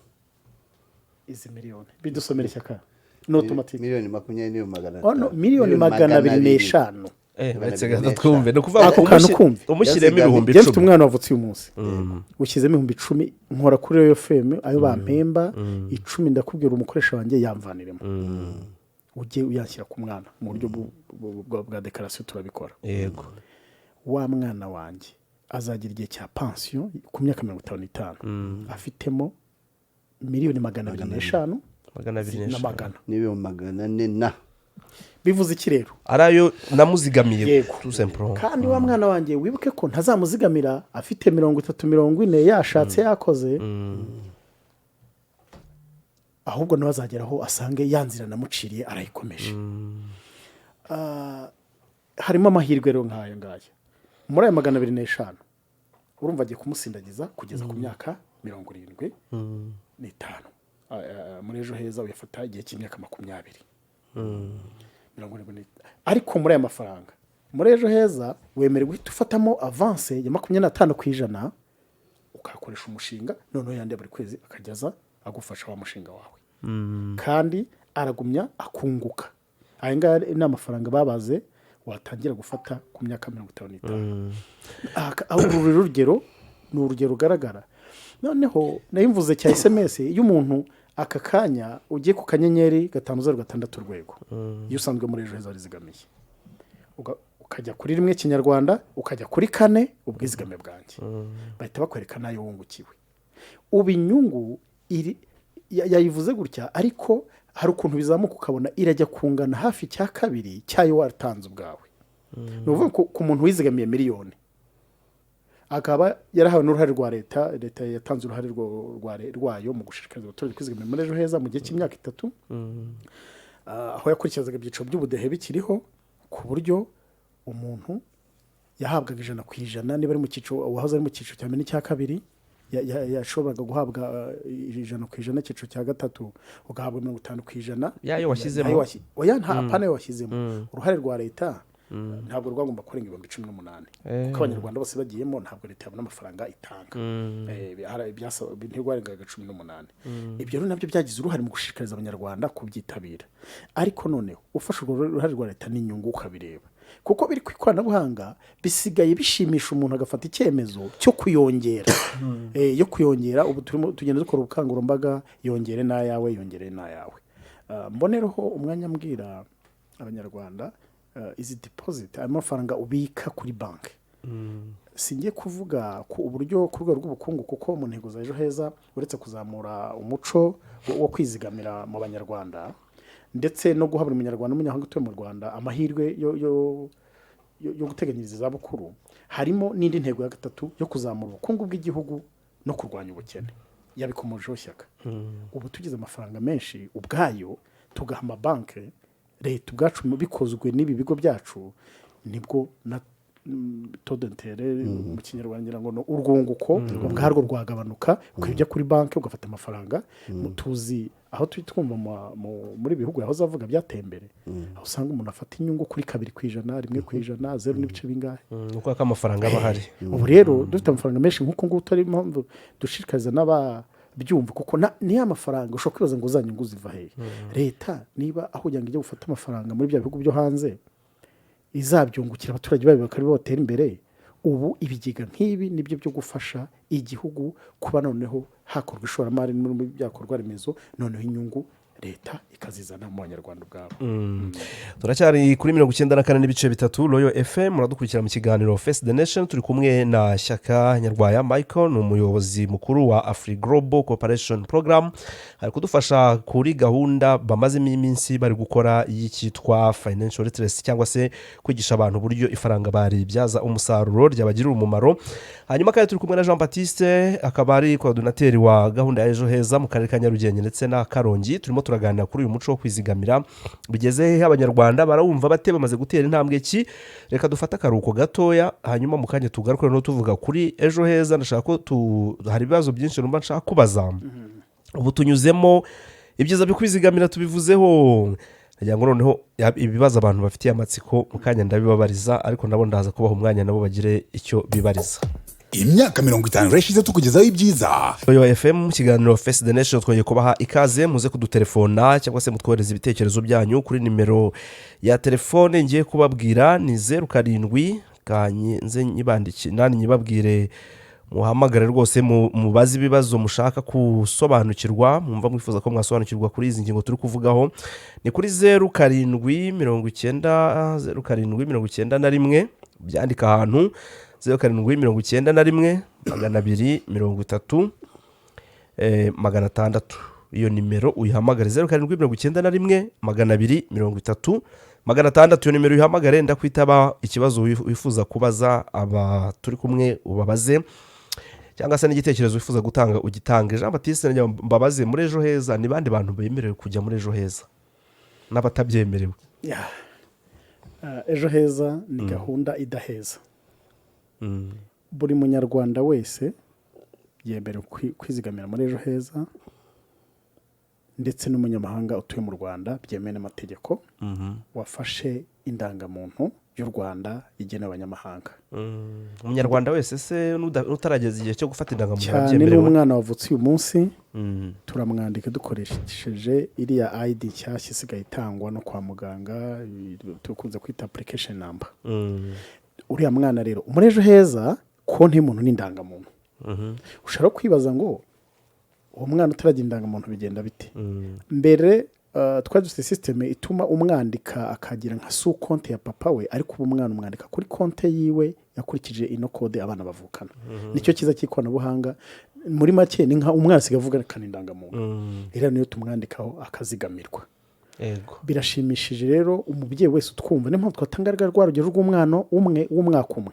S3: izi miliyoni. Bidusomera, Ishyaka, ni automatique.
S2: Miliyoni makumyabiri n'ibihumbi magana
S3: Oh, no,
S2: atanu.
S3: 205,000,000.
S1: Uretse gato twumve, ni ukuvuga
S3: Ako
S1: ngo
S3: kantu kumve.
S1: umushyiremo
S2: Yazigamye.
S1: ibihumbi
S3: Njye mfite
S1: icumi
S3: umwana wavutse uyu munsi, ushyizemo 10,000, nkora kuri Royal FM, ayo bampemba 10, ndakubwira umukoresha wanjye yamvaniremo, ujye uyanshyira ku mwana mu buryo bwa déclaration, turabikora. Wa mwana wanjye azagira igihe cya pansiyo ku myaka 55 afitemo 205,000,000
S1: 200
S3: na
S1: n'eshanu.
S3: magana.
S2: N'ibihumbi magana ane na
S3: Bivuze iki rero?
S1: Ari ayo namuzigamiye.
S3: Yego.
S1: Tout simplement.
S3: Kandi wa mwana wanjye, wibuke ko ntazamuzigamira afite 30, 40, yashatse, yakoze, ahubwo nawe azageraho asange ya nzira namuciriye arayikomeje. Harimo amahirwe rero nk'ayo ngayo. Muri ayo 205, urumva agiye kumusindagiza kugeza ku myaka 75. Muri Ejo Heza uyafata igihe cy'imyaka 20, 70. Ariko muri aya mafaranga, muri Ejo Heza wemerewe guhita ufatamo avance ya 25%, ukayakoresha umushinga, noneho yandi ya buri kwezi akajya agufasha wa mushinga wawe, kandi aragumya akunguka. Aya ngaya ni amafaranga babaze watangira gufata ku myaka 55. Uru rero urugero ni urugero rugaragara. Noneho nayo mvuze cya SMS, iyo umuntu aka kanya ugiye ku *506#, iyo usanzwe muri Ejo Heza warizigamiye, ukajya kuri rimwe Kinyarwanda, ukajya kuri kane ubwizigame bwanjye, bahita bakwereka n'ayo wungukiwe. Ubu inyungu iri yayivuze gutya, ariko hari ukuntu bizamuka ukabona irajya kungana hafi cya kabiri cy'ayo watanze ubwawe. Ni ukuvuga ko ku muntu wizigamiye miliyoni, akaba yarahawe n'uruhare rwa leta, leta yatanze uruhare rwayo mu gushishikariza abaturage kwizigamira muri Ejo Heza mu gihe cy'imyaka 3, aho yakurikizaga ibyiciro by'ubudehe bikiriho, ku buryo umuntu yahabwaga 100%. Niba ari mu cyiciro, uwahoze ari mu cyiciro cya mbere n'icya kabiri yashoboraga guhabwa 100%, icyiciro cya gatatu ugahabwa 50%.
S1: Yayo washyizemo?
S3: Ayo oya, nta apana ayo washyizemo. Uruhare rwa leta ntabwo rwagomba kurenga 18,000, kuko Abanyarwanda bose bagiyemo ntabwo leta yabona amafaranga itanga. Ntirwarengaga 18. Ibyo rero nabyo byagize uruhare mu gushishikariza Abanyarwanda kubyitabira. Ariko noneho ufashe urwo ruhare rwa leta n'inyungu ukabireba, kuko biri ku ikoranabuhanga, bisigaye bishimisha umuntu agafata icyemezo cyo kuyongera. Yo kuyongera, ubu turimo tugenda dukora ubukangurambaga: yongere n'ayawe, yongere n'ayawe. Mbonereho umwanya mbwira Abanyarwanda, izi deposit, ayo mafaranga ubika kuri banki, singiye kuvuga ku uburyo ku rwego rw'ubukungu, kuko mu ntego za Ejo Heza, uretse kuzamura umuco wo kwizigamira mu Banyarwanda, ndetse no guha buri Munyarwanda n'umunyamahanga utuye mu Rwanda amahirwe yo guteganyiriza izabukuru, harimo n'indi ntego ya gatatu yo kuzamura ubukungu bw'igihugu no kurwanya ubukene. Yabikomojeho Shyaka. Ubu tugize amafaranga menshi ubwayo tugaha amabanki, leta ubwacu bikozwe n'ibi bigo byacu, nibwo na Taux d'intérêt mu Kinyarwanda ngira ngo ni urwunguko, ubwarwo rwagabanuka, ukajya kuri banki ugafata amafaranga. Tuzi aho turi twumva muri bihugu yahoze avuga byateye imbere, aho usanga umuntu afata inyungu kuri 2%, 1%, zeru n'ibice bingahe.
S1: Uko ko amafaranga aba ahari.
S3: Ubu rero dufite amafaranga menshi nk'uko nguko, ari impamvu dushishikariza n'ababyumva, kuko ni ya mafaranga ushobora kwibaza ngo za nyungu ziva hehe? Leta niba aho kugira ngo ijye gufata amafaranga muri bya bihugu byo hanze izabyungukira abaturage bayo bakaba batera imbere, ubu ibigega nk'ibi nibyo byo gufasha igihugu kuba noneho hakorwa ishoramari muri bya bikorwa remezo, noneho inyungu leta ikazizana mu Banyarwanda ubwabo.
S1: Turacyari kuri 94.3 Royal FM, muradukurikira mu kiganiro Face the Nation. Turi kumwe na Shyaka Nyarwaya Michael, ni umuyobozi mukuru wa Afri Global Cooperation Program. Ari kudufasha kuri gahunda bamazemo iminsi bari gukora y'icyitwa financial literacy, cyangwa se kwigisha abantu uburyo ifaranga baribyaza umusaruro ryabagirira umumaro. Hanyuma kandi turi kumwe na Jean Baptiste, akaba ari coordinateur wa gahunda ya Ejo Heza mu karere ka Nyarugenge ndetse na Karongi. Turimo turaganira kuri uyu muco wo kwizigamira. Bigeze hehe? Abanyarwanda barawumva bate? Bamaze gutera intambwe ki? Reka dufate akaruhuko gatoya, hanyuma mu kanya tugaruke noneho tuvuga kuri Ejo Heza. Ndashaka ko hari ibibazo byinshi numva nshaka kubaza. Ubu tunyuzemo ibyiza byo kwizigamira, tubivuzeho. Nagira ngo noneho ibibazo abantu bafitiye amatsiko mu kanya ndabibabariza, ariko nabo ndaza kubaha umwanya nabo bagire icyo bibariza.
S4: Imyaka 50 irashize tukugezaho ibyiza.
S1: Royal FM mu kiganiro Face the Nation, twongeye kubaha ikaze. Muze kudutelefona cyangwa se mutwohereza ibitekerezo byanyu kuri nimero ya telefone ngiye kubabwira, ni 07 nze nyibandike nani nyibabwire, muhamagare rwose mubaze ibibazo mushaka gusobanukirwa, mwumva mwifuza ko mwasobanukirwa kuri izi ngingo turi kuvugaho. Ni kuri 0790, 0791, byandika ahantu, 0791 230 600. Iyo nimero uyihamagare, 0791 230 600. Iyo nimero uyihamagare, ndakwitaba. Ikibazo wifuza kubaza aba turi kumwe ubabaze, cyangwa se n'igitekerezo wifuza gutanga ugitange. Jean Baptiste, nagira ngo mbabaze, muri Ejo Heza ni bande bantu bemerewe kujya muri Ejo Heza n'abatabyemerewe?
S3: Yeah. Ejo Heza ni gahunda idaheza. Buri Munyarwanda wese yemerewe kwizigamira muri Ejo Heza, ndetse n'umunyamahanga utuye mu Rwanda byemewe n'amategeko, wafashe indangamuntu y'u Rwanda igenewe abanyamahanga.
S1: Umunyarwanda wese se n'utarageza igihe cyo gufata indangamuntu
S3: Cyane.
S1: arabyemerewe?
S3: N'umwana wavutse uyu munsi turamwandika dukoresheje iriya ID nshyashya isigaye itangwa no kwa muganga, dukunze kwita application number. Uriya mwana rero muri Ejo Heza, konti y'umuntu ni indangamuntu. Ushobora kwibaza ngo uwo mwana utaragira indangamuntu bigenda bite? Mbere twari dufite système ituma umwandika akagira nka sous compte ya papa we, ariko ubu umwana umwandika kuri konte yiwe yakurikije ino code abana bavukana. Nicyo cyiza cy'ikoranabuhanga. Muri make ni nka umwana asigaye avuga akana indangamuntu, iriya niyo tumwandikaho akazigamirwa. Birashimishije rero umubyeyi wese utwumva. Niyo mpamvu twatanga rwa rugero rw'umwana umwe w'umwaka umwe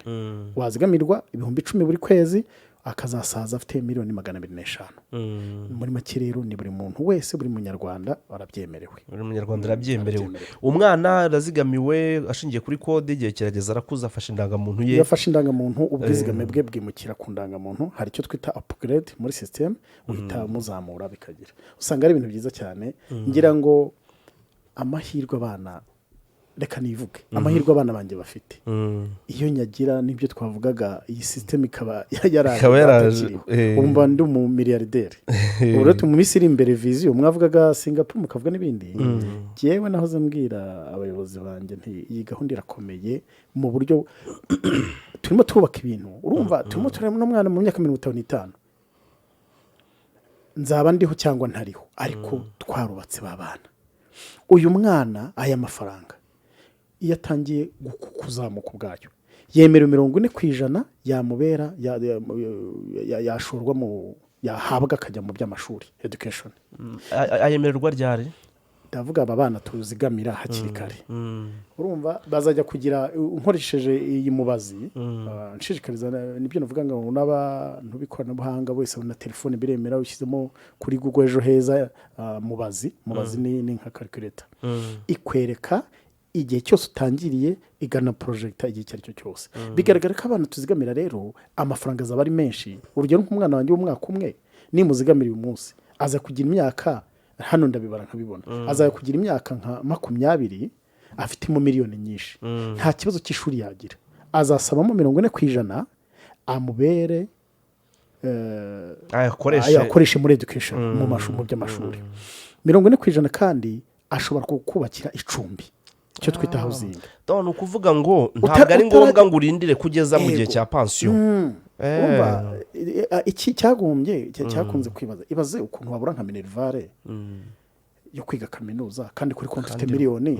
S3: wazigamirwa 10,000 buri kwezi, akazasaza afite miliyoni 205. Muri make rero ni buri muntu wese, buri Munyarwanda arabyemerewe.
S1: Buri Munyarwanda arabyemerewe.
S3: Arabyemerewe.
S1: Umwana arazigamiwe ashingiye kuri code, igihe kirageze arakuze, afashe indangamuntu ye.
S3: Iyo afashe indangamuntu, ubwizigame bwe bwimukira ku ndangamuntu. Hari icyo twita upgrade muri système, uhita umuzamura bikagira. Usanga ari ibintu byiza cyane. Ngira ngo amahirwe abana, reka nivuge amahirwe abana banjye bafite, iyo nyagira n'ibyo twavugaga, iyi système ikaba yaraje
S1: Ikaba yaraje,
S3: atakiriho, ubu mba ndi umumiliyarderi. Ubu rero mu minsi iri imbere, vision mwavugaga, Singapore mukavuga n'ibindi, njyewe nahoze mbwira abayobozi banjye nti iyi gahunda irakomeye mu buryo turimo twubaka ibintu. Urumva turimo tureba n'umwana mu myaka 55, nzaba ndiho cyangwa ntariho, ariko twarubatse ba bana. Uyu mwana aya mafaranga iyo atangiye kuzamuka ubwayo yemerewe 40% yamubera yashorwa mu yahabwa akajya mu by'amashuri, education.
S1: Ayemererwa ryari?
S3: Ndavuga aba bana tuzigamira hakiri kare, urumva bazajya kugira, nkoresheje iyi mubazi, nshishikariza nibyo navuga ngo n'abantu b'ikoranabuhanga bose na telefone biremera, ushyizemo kuri Google Ejo Heza, mubazi ni nka calculator ikwereka. Igihe cyose utangiriye igana projecta, igihe icyo ari cyo cyose bigaragara ko abana tuzigamira rero amafaranga azaba ari menshi. Urugero, nk'umwana wanjye w'umwaka 1, nimuzigamira uyu munsi, aza kugira imyaka, hano ndabibara nkabibona, aza kugira imyaka nka 20 afitemo miliyoni nyinshi. Nta kibazo cy'ishuri yagira. Azasabamo 40% amubere
S1: ayakoreshe.
S3: Ayakoreshe muri education, mu by'amashuri. 40% kandi ashobora kukubakira icumbi, icyo twita housing.
S1: Donc, ni ukuvuga ngo ntabwo ari ngombwa ngo urindire kugeza mu gihe cya pansiyo.
S3: Urumva, iki cyagombye cyakunze kwibaza, ibaze ukuntu wabura nka minerval yo kwiga kaminuza kandi kuri konti ufite miliyoni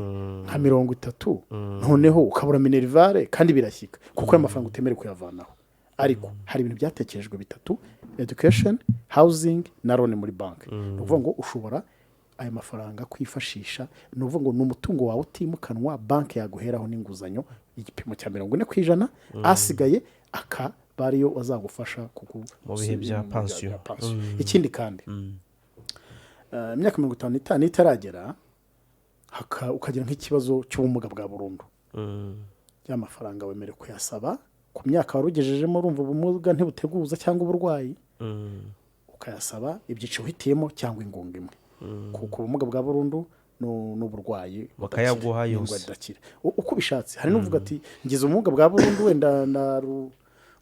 S3: nka 30, noneho ukabura minerval kandi birashyika kuko ayo mafaranga utemerewe kuyavanaho. Ariko hari ibintu byatekerejwe bitatu: education, housing na loan muri banki. Ni ukuvuga ngo ushobora ayo mafaranga kwifashisha, ni ukuvuga ngo ni umutungo wawe utimukanwa, banki yaguheraho n'inguzanyo igipimo cya 40%, asigaye akaba ariyo azagufasha
S1: Mu bihe bya pansiyo.
S3: Pansiyo. Ikindi kandi, imyaka 55 itaragera, ukagira nk'ikibazo cy'ubumuga bwa burundu, ya mafaranga wemerewe kuyasaba ku myaka wari ugejejemo. Urumva, ubumuga ntibuteguza cyangwa uburwayi, ukayasaba ibyiciro uhitiyemo cyangwa ingunga imwe, kuko ubumuga bwa burundu n'uburwayi
S1: Bakayaguha
S3: budakira,
S1: yose.
S3: n'indwara idakira. Uko ubishatse. Hari n'uvuga ati: "Ngize ubumuga bwa burundu, wenda na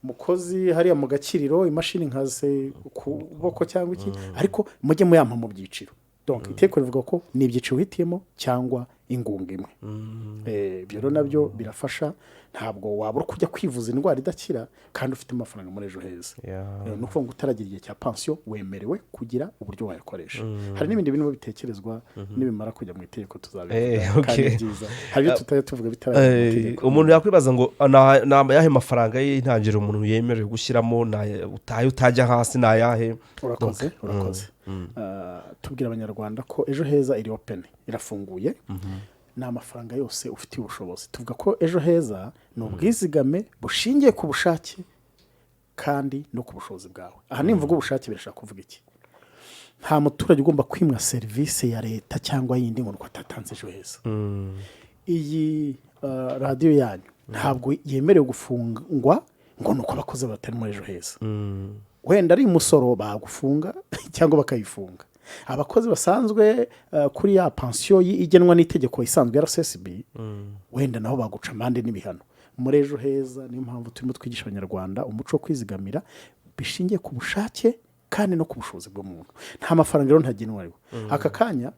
S3: umukozi hariya mu gakiriro, imashini nkase ku kuboko cyangwa iki, ariko mujye muyampa mu byiciro." Donc itegeko rivuga ko ni ibyiciro uhitiyemo cyangwa ingunga imwe. Ibyo rero nabyo birafasha. Ntabwo wabura kujya kwivuza indwara idakira kandi ufite amafaranga muri Ejo Heza. Ni ukuvuga ngo utaragira igihe cya pansiyo wemerewe kugira uburyo wayakoresha. Hari n'ibindi birimo bitekerezwa, nibimara kujya mu itegeko tuzabivuga. Kandi byiza, hari ibyo tutajya tuvuga bitarajya mu itegeko.
S1: Umuntu yakwibaza ngo ni ayahe mafaranga y'intangiriro umuntu yemerewe gushyiramo? Utaye utajya hasi ni ayahe?
S3: Urakoze, urakoze. Tubwira Abanyarwanda ko Ejo Heza iri open, irafunguye, ni amafaranga yose ufitiye ubushobozi. Tuvuga ko Ejo Heza ni ubwizigame bushingiye ku bushake kandi no ku bushobozi bwawe. Aha nimvuga ubushake birashaka kuvuga iki? Nta muturage ugomba kwimwa serivisi ya leta cyangwa yindi ngo nuko atatanze Ejo Heza. Iyi radiyo yanyu ntabwo yemerewe gufungwa ngo ni uko abakozi batari muri Ejo Heza. Wenda ari umusoro bagufunga cyangwa bakayifunga. Abakozi basanzwe kuri ya pansiyo igenwa n'itegeko isanzwe ya RSSB, wenda nabo baguca amande n'ibihano. Muri Ejo Heza, niyo mpamvu turimo twigisha Abanyarwanda umuco wo kwizigamira bishingiye ku bushake kandi no ku bushobozi bw'umuntu. Nta mafaranga rero ntagenwa ariwe. Aka kanya,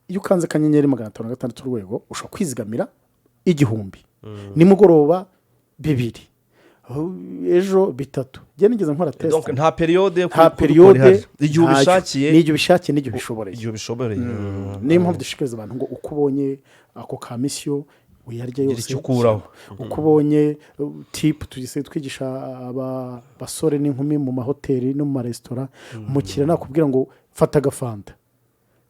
S3: iyo ukanze *506#, ushobora kwizigamira 1000, nimugoroba 2000, ejo 3000. Njye nigeze nkora test.
S1: Donc, nta période yo
S3: Nta
S1: kubikora
S3: période.
S1: ihari. Igihe
S3: Ntayo.
S1: ubishakiye.
S3: N'igihe ubishakiye n'igihe ubishoboreye.
S1: Igihe ubishoboreye.
S3: Niyo mpamvu dushishikariza abantu ngo uko ubonye ako ka mission uyarya
S1: Gira
S3: yose.
S1: icyo ukuraho.
S3: Uko ubonye tip, tugise twigisha aba basore n'inkumi mu mahoteli no mu maresitora, umukiriya nakubwira ngo fata agafanta,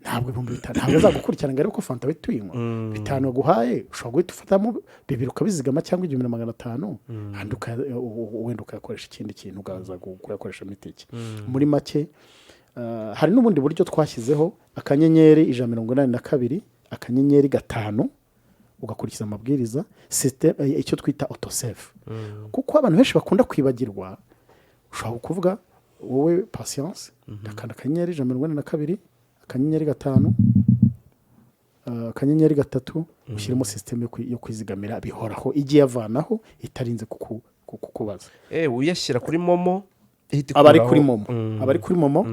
S3: ntabwo 5000 ntabwo azagukurikirana ngo arebe ko fanta wahita uyinywa. 5000 aguhaye ushobora guhita ufatamo 2000 ukabizigama, cyangwa 1500, andi wenda ukayakoresha ikindi kintu, ukaza kuyakoresha itike. Muri make, hari n'ubundi buryo twashyizeho: *182*5, ugakurikiza amabwiriza, icyo twita autosave, kuko abantu benshi bakunda kwibagirwa. Ushobora kuvuga wowe Patience, ndakanda *182*5 *3, ushyiremo système yo kwizigamira bihoraho, ijye iyavanaho itarinze kukubaza.
S1: Uyashyira kuri MoMo ihita
S3: Aba ari
S1: ikuraho.
S3: kuri MoMo, aba ari kuri MoMo,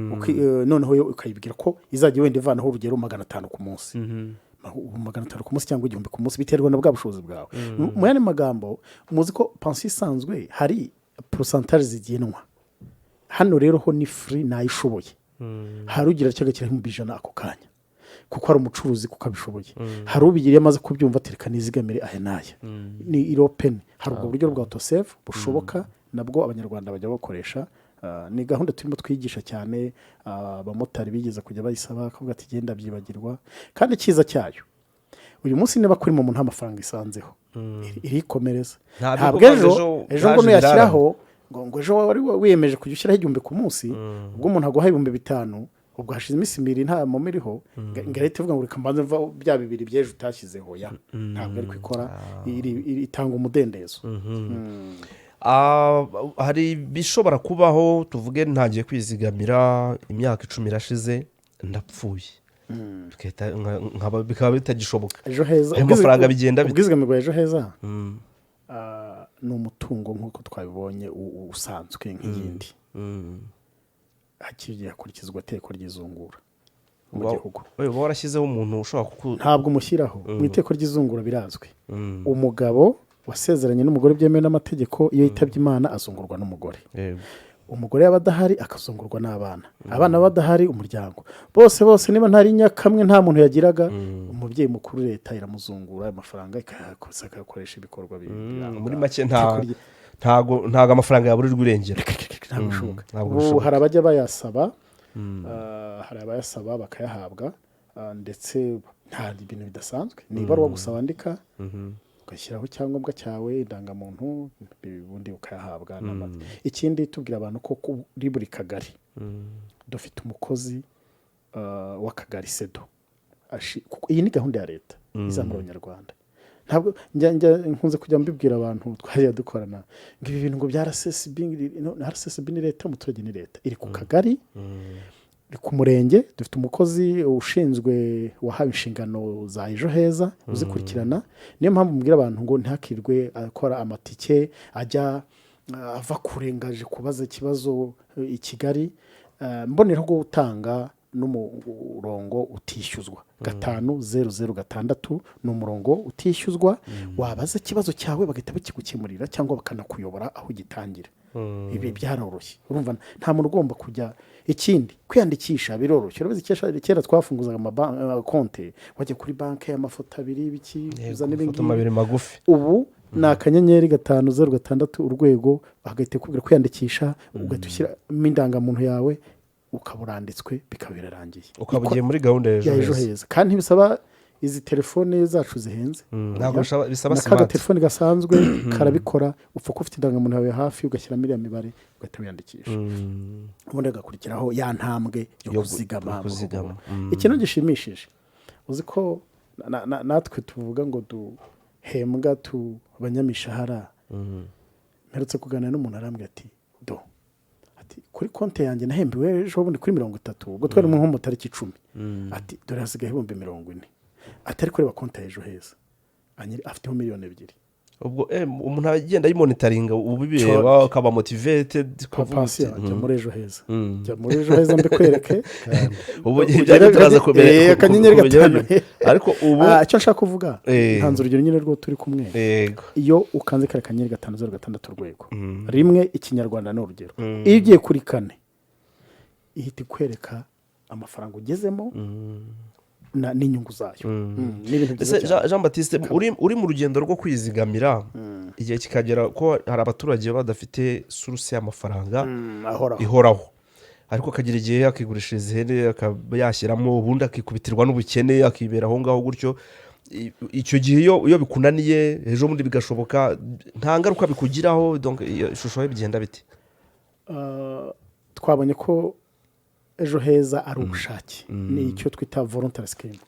S3: noneho yo ukayibwira ko izajya wenda ivanaho urugero 500 ku munsi, 500 ku munsi cyangwa 1000 ku munsi, biterwa na bwa bushobozi bwawe. Mu yandi magambo, muzi ko pansiyo isanzwe hari pourcentage zigenwa. Hano rero ho ni free, nayishoboye. Hari ugira cyo agashyiraho 100,000 ako kanya kuko ari umucuruzi, kuko abishoboye. Hari ubigira iyo amaze kubyumva ati: "Reka nizigamire aya n'aya." Ni iri open. Hari ubwo buryo bwa autosave bushoboka, nabwo Abanyarwanda bajya bakoresha. Ni gahunda turimo twigisha cyane. Abamotari bigeze kujya bayisaba, akavuga ati: "Genda byibagirwa." Kandi icyiza cyayo, uyu munsi niba kuri MoMo nta mafaranga isanzeho, irikomereza.
S1: Nta
S3: Ntabwo
S1: byo
S3: ejo
S1: kuvuga ejo
S3: ejo ngo
S1: haje.
S3: Nuyashyiraho ngo ejo wari wiyemeje kujya ushyiraho 1000 ku munsi, ubwo umuntu aguha 5000. Ubwo hashize iminsi 2 nta MoMo iriho, ngo leta ivuga ngo reka mbanze mva bya bibiri by'ejo utashyizeho. Ya, ntabwo ari ikora, itanga umudendezo.
S1: Hari ibishobora kubaho, tuvuge ntangiye kwizigamira, imyaka 10 irashize, ndapfuye. Bikaba bitagishoboka.
S3: Ejo Heza,
S1: Ayo mafaranga bigenda bite?
S3: Ubwizigame bwa Ejo Heza ni umutungo nk'uko twabibonye usanzwe nk'iyindi. Hakiri hakurikizwa itegeko ry'izungura mu gihugu.
S1: Uba warashyizeho umuntu ushobora kuku
S3: Ntabwo umushyiraho. Mu iteko ry'izungura birazwi: umugabo wasezeranye n'umugore byemewe n'amategeko, iyo yitabye Imana azungurwa n'umugore. Umugore yaba adahari akazungurwa n'abana, abana badahari umuryango bose bose. Niba ntari nyakamwe, nta muntu yagiraga, umubyeyi mukuru leta iramuzungura, ayo mafaranga ikayakoresha ibikorwa biranga.
S1: Muri make nta
S3: Iteko
S1: ntago amafaranga yaburirwa irengero.
S3: Ntabwo bishoboka.
S1: Ntabwo
S3: Ubu
S1: bishoboka.
S3: hari abajya bayasaba, hari abayasaba bakayahabwa, ndetse nta ibintu bidasanzwe, ni ibaruwa gusa wandika ugashyiraho icyangombwa cyawe, indangamuntu, ubundi ukayahabwa. Ikindi tubwira abantu ko kuri buri kagari dufite umukozi w'akagari SEDO. Kuko iyi ni gahunda ya leta izamura Abanyarwanda. Ntabwo njya nkunze kujya mbibwira abantu twajya dukorana ngo ibi bintu ngo bya RSSB, no, RSSB ni leta, umuturage ni leta. Iri ku kagari, iri ku murenge, dufite umukozi ushinzwe wahawe inshingano za Ejo Heza uzikurikirana. Niyo mpamvu mbwira abantu ngo ntihakirwe akora amatike ajya ava kure ngo aje kubaza ikibazo i Kigali. Mboneraho gutanga n'umurongo utishyuzwa, 5006, ni umurongo utishyuzwa. Wabaza ikibazo cyawe bagahita bakigukemurira cyangwa bakanakuyobora aho ugitangira. Ibi byaroroshye, urumva nta muntu ugomba kujya. Ikindi, kwiyandikisha biroroshye. Urabizi kera twafunguzaga konte, wajya kuri banki, amafoto abiri, ibiki, uzana ibi
S1: Amafoto
S3: ngibi.
S1: abiri magufi.
S3: Ubu ni *5006#, bagahita kukubwira kwiyandikisha, ugahita ushyiramo indangamuntu yawe, ukaba uranditswe, bikaba birarangiye.
S1: Ukaba ugiye muri gahunda ya
S3: Ya
S1: Ejo
S3: Ejo
S1: Heza.
S3: Heza. Kandi ntibisaba izi telefone zacu zihenze.
S1: Ntabwo bisaba
S3: Na
S1: smart.
S3: Kagatelefone gasanzwe karabikora. Upfa kuba ufite indangamuntu yawe hafi, ugashyiramo iriya mibare, ugahita wiyandikisha, ubundi hagakurikiraho ya ntambwe yo kuzigama.
S1: Yo kuzigama.
S3: Ikintu gishimishije, uzi ko natwe tuvuga ngo duhembwa tu abanyamishahara, mperutse kuganira n'umuntu arambwira ati: "Do," ati, "kuri konti yanjye nahembewe ejo bundi kuri 30, ubwo twari nko mu tariki 10," ati, "dore hasigaye 40,000," ati, "ariko reba konti ya Ejo Heza." Afiteho miliyoni 2.
S1: Ubwo umuntu agenda ayimonitoringa, ubibireba ukaba motivated ukavuga
S3: Pasi,
S1: uti,
S3: jya muri Ejo Heza, jya muri Ejo Heza mbikwereke.
S1: Ubu ibyo turaza
S3: akanyenyeri
S1: kubigeraho
S3: gatanu.
S1: nyuma. Ariko ubu
S3: Icyo nshaka kuvuga, ntanze urugero nyine rwo turi kumwe. Iyo ukanze kariya *506#, rimwe ikinyarwanda ni urugero, iyo ugiye kuri kane ihita ikwereka amafaranga ugezemo n'inyungu zayo. Ni ibintu byiza
S1: Ese
S3: cyane.
S1: Jean Baptiste, uri mu rugendo rwo kwizigamira, igihe kikagera ko hari abaturage badafite source y'amafaranga
S3: Ahoraho.
S1: ihoraho, ariko akagira igihe akigurishiriza ihene, akaba yashyiramo, ubundi akikubitirwa n'ubukene, akibera aho ngaho gutyo. Icyo gihe iyo bikunaniye, ejo bundi bigashoboka, nta ngaruka bikugiraho? Donc iyo ishusho ye bigenda bite?
S3: Twabonye ko Ejo Heza ari ubushake, ni icyo twita voluntary scheme.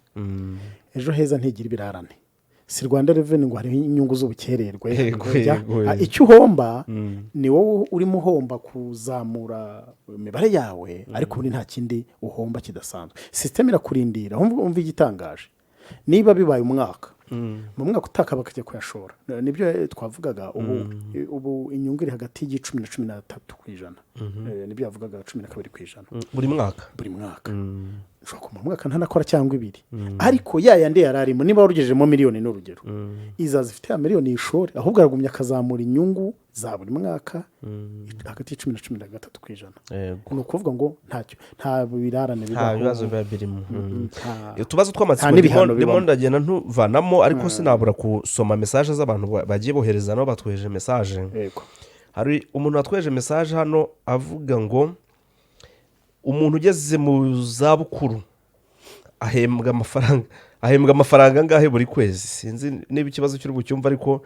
S3: Ejo Heza ntigira ibirarane, si Rwanda Revenue ngo hariho inyungu z'ubukererwe. Ujya- Icyo uhomba ni wowe urimo uhomba kuzamura imibare yawe, ariko ubundi nta kindi uhomba kidasanzwe. Système irakurindira. Wumva igitangaje, niba bibaye umwaka, mu mwaka utaka bakajya kuyashora. Nibyo twavugaga, ubu inyungu iri hagati y'icumi na 13%. Nibyo yavugaga, 12%.
S1: Buri mwaka?
S3: Buri mwaka. Ushobora kumara umwaka ntanakora cyangwa ibiri, ariko ya yandi yari arimo, niba warugejejemo miliyoni, ni urugero, izaza ifite ya miliyoni yishore, ahubwo aragumya akazamura inyungu za buri mwaka hagati y'icumi na 13%. Ni ukuvuga ngo ntacyo, nta birarane
S1: Nta
S3: bibaho.
S1: bibazo biba birimo. Utubazo tw'amatsiko
S3: Nta n'ibihano
S1: ndimo
S3: bibamo.
S1: ndagenda ntuvanamo, ariko sinabura gusoma message z'abantu bagiye bohereza, nabo batwohereje message. Hari umuntu watwohereje message hano avuga ngo umuntu ugeze mu zabukuru ahembwa amafaranga angahe buri kwezi? Sinzi niba ikibazo cy'uri bucyumva, ariko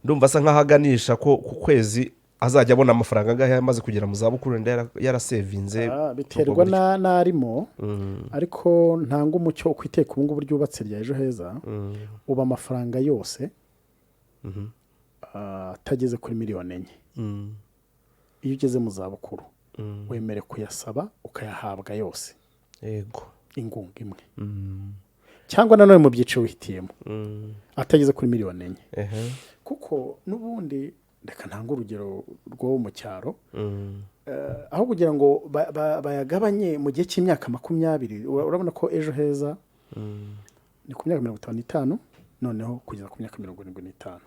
S1: ndumva asa nk'aho aganisha ko ku kwezi. Azajya abona amafaranga angahe amaze kugera mu zabukuru, wenda yarasevinze?
S3: Biterwa
S1: Ubwo buryo.
S3: n'arimo, ariko ntanga umucyo uko iteka ubu ngubu ryubatse rya Ejo Heza. Ubu amafaranga yose atageze kuri miliyoni 4, iyo ugeze mu zabukuru wemerewe kuyasaba ukayahabwa yose, ingunga imwe cyangwa nanone mu byiciro wihitiyemo, atageze kuri miliyoni 4. Kuko n'ubundi reka ntange urugero rwo mu cyaro. Aho kugira ngo bayagabanye mu gihe cy'imyaka 20, urabona ko Ejo Heza ni ku myaka 55 noneho kugeza ku myaka 75.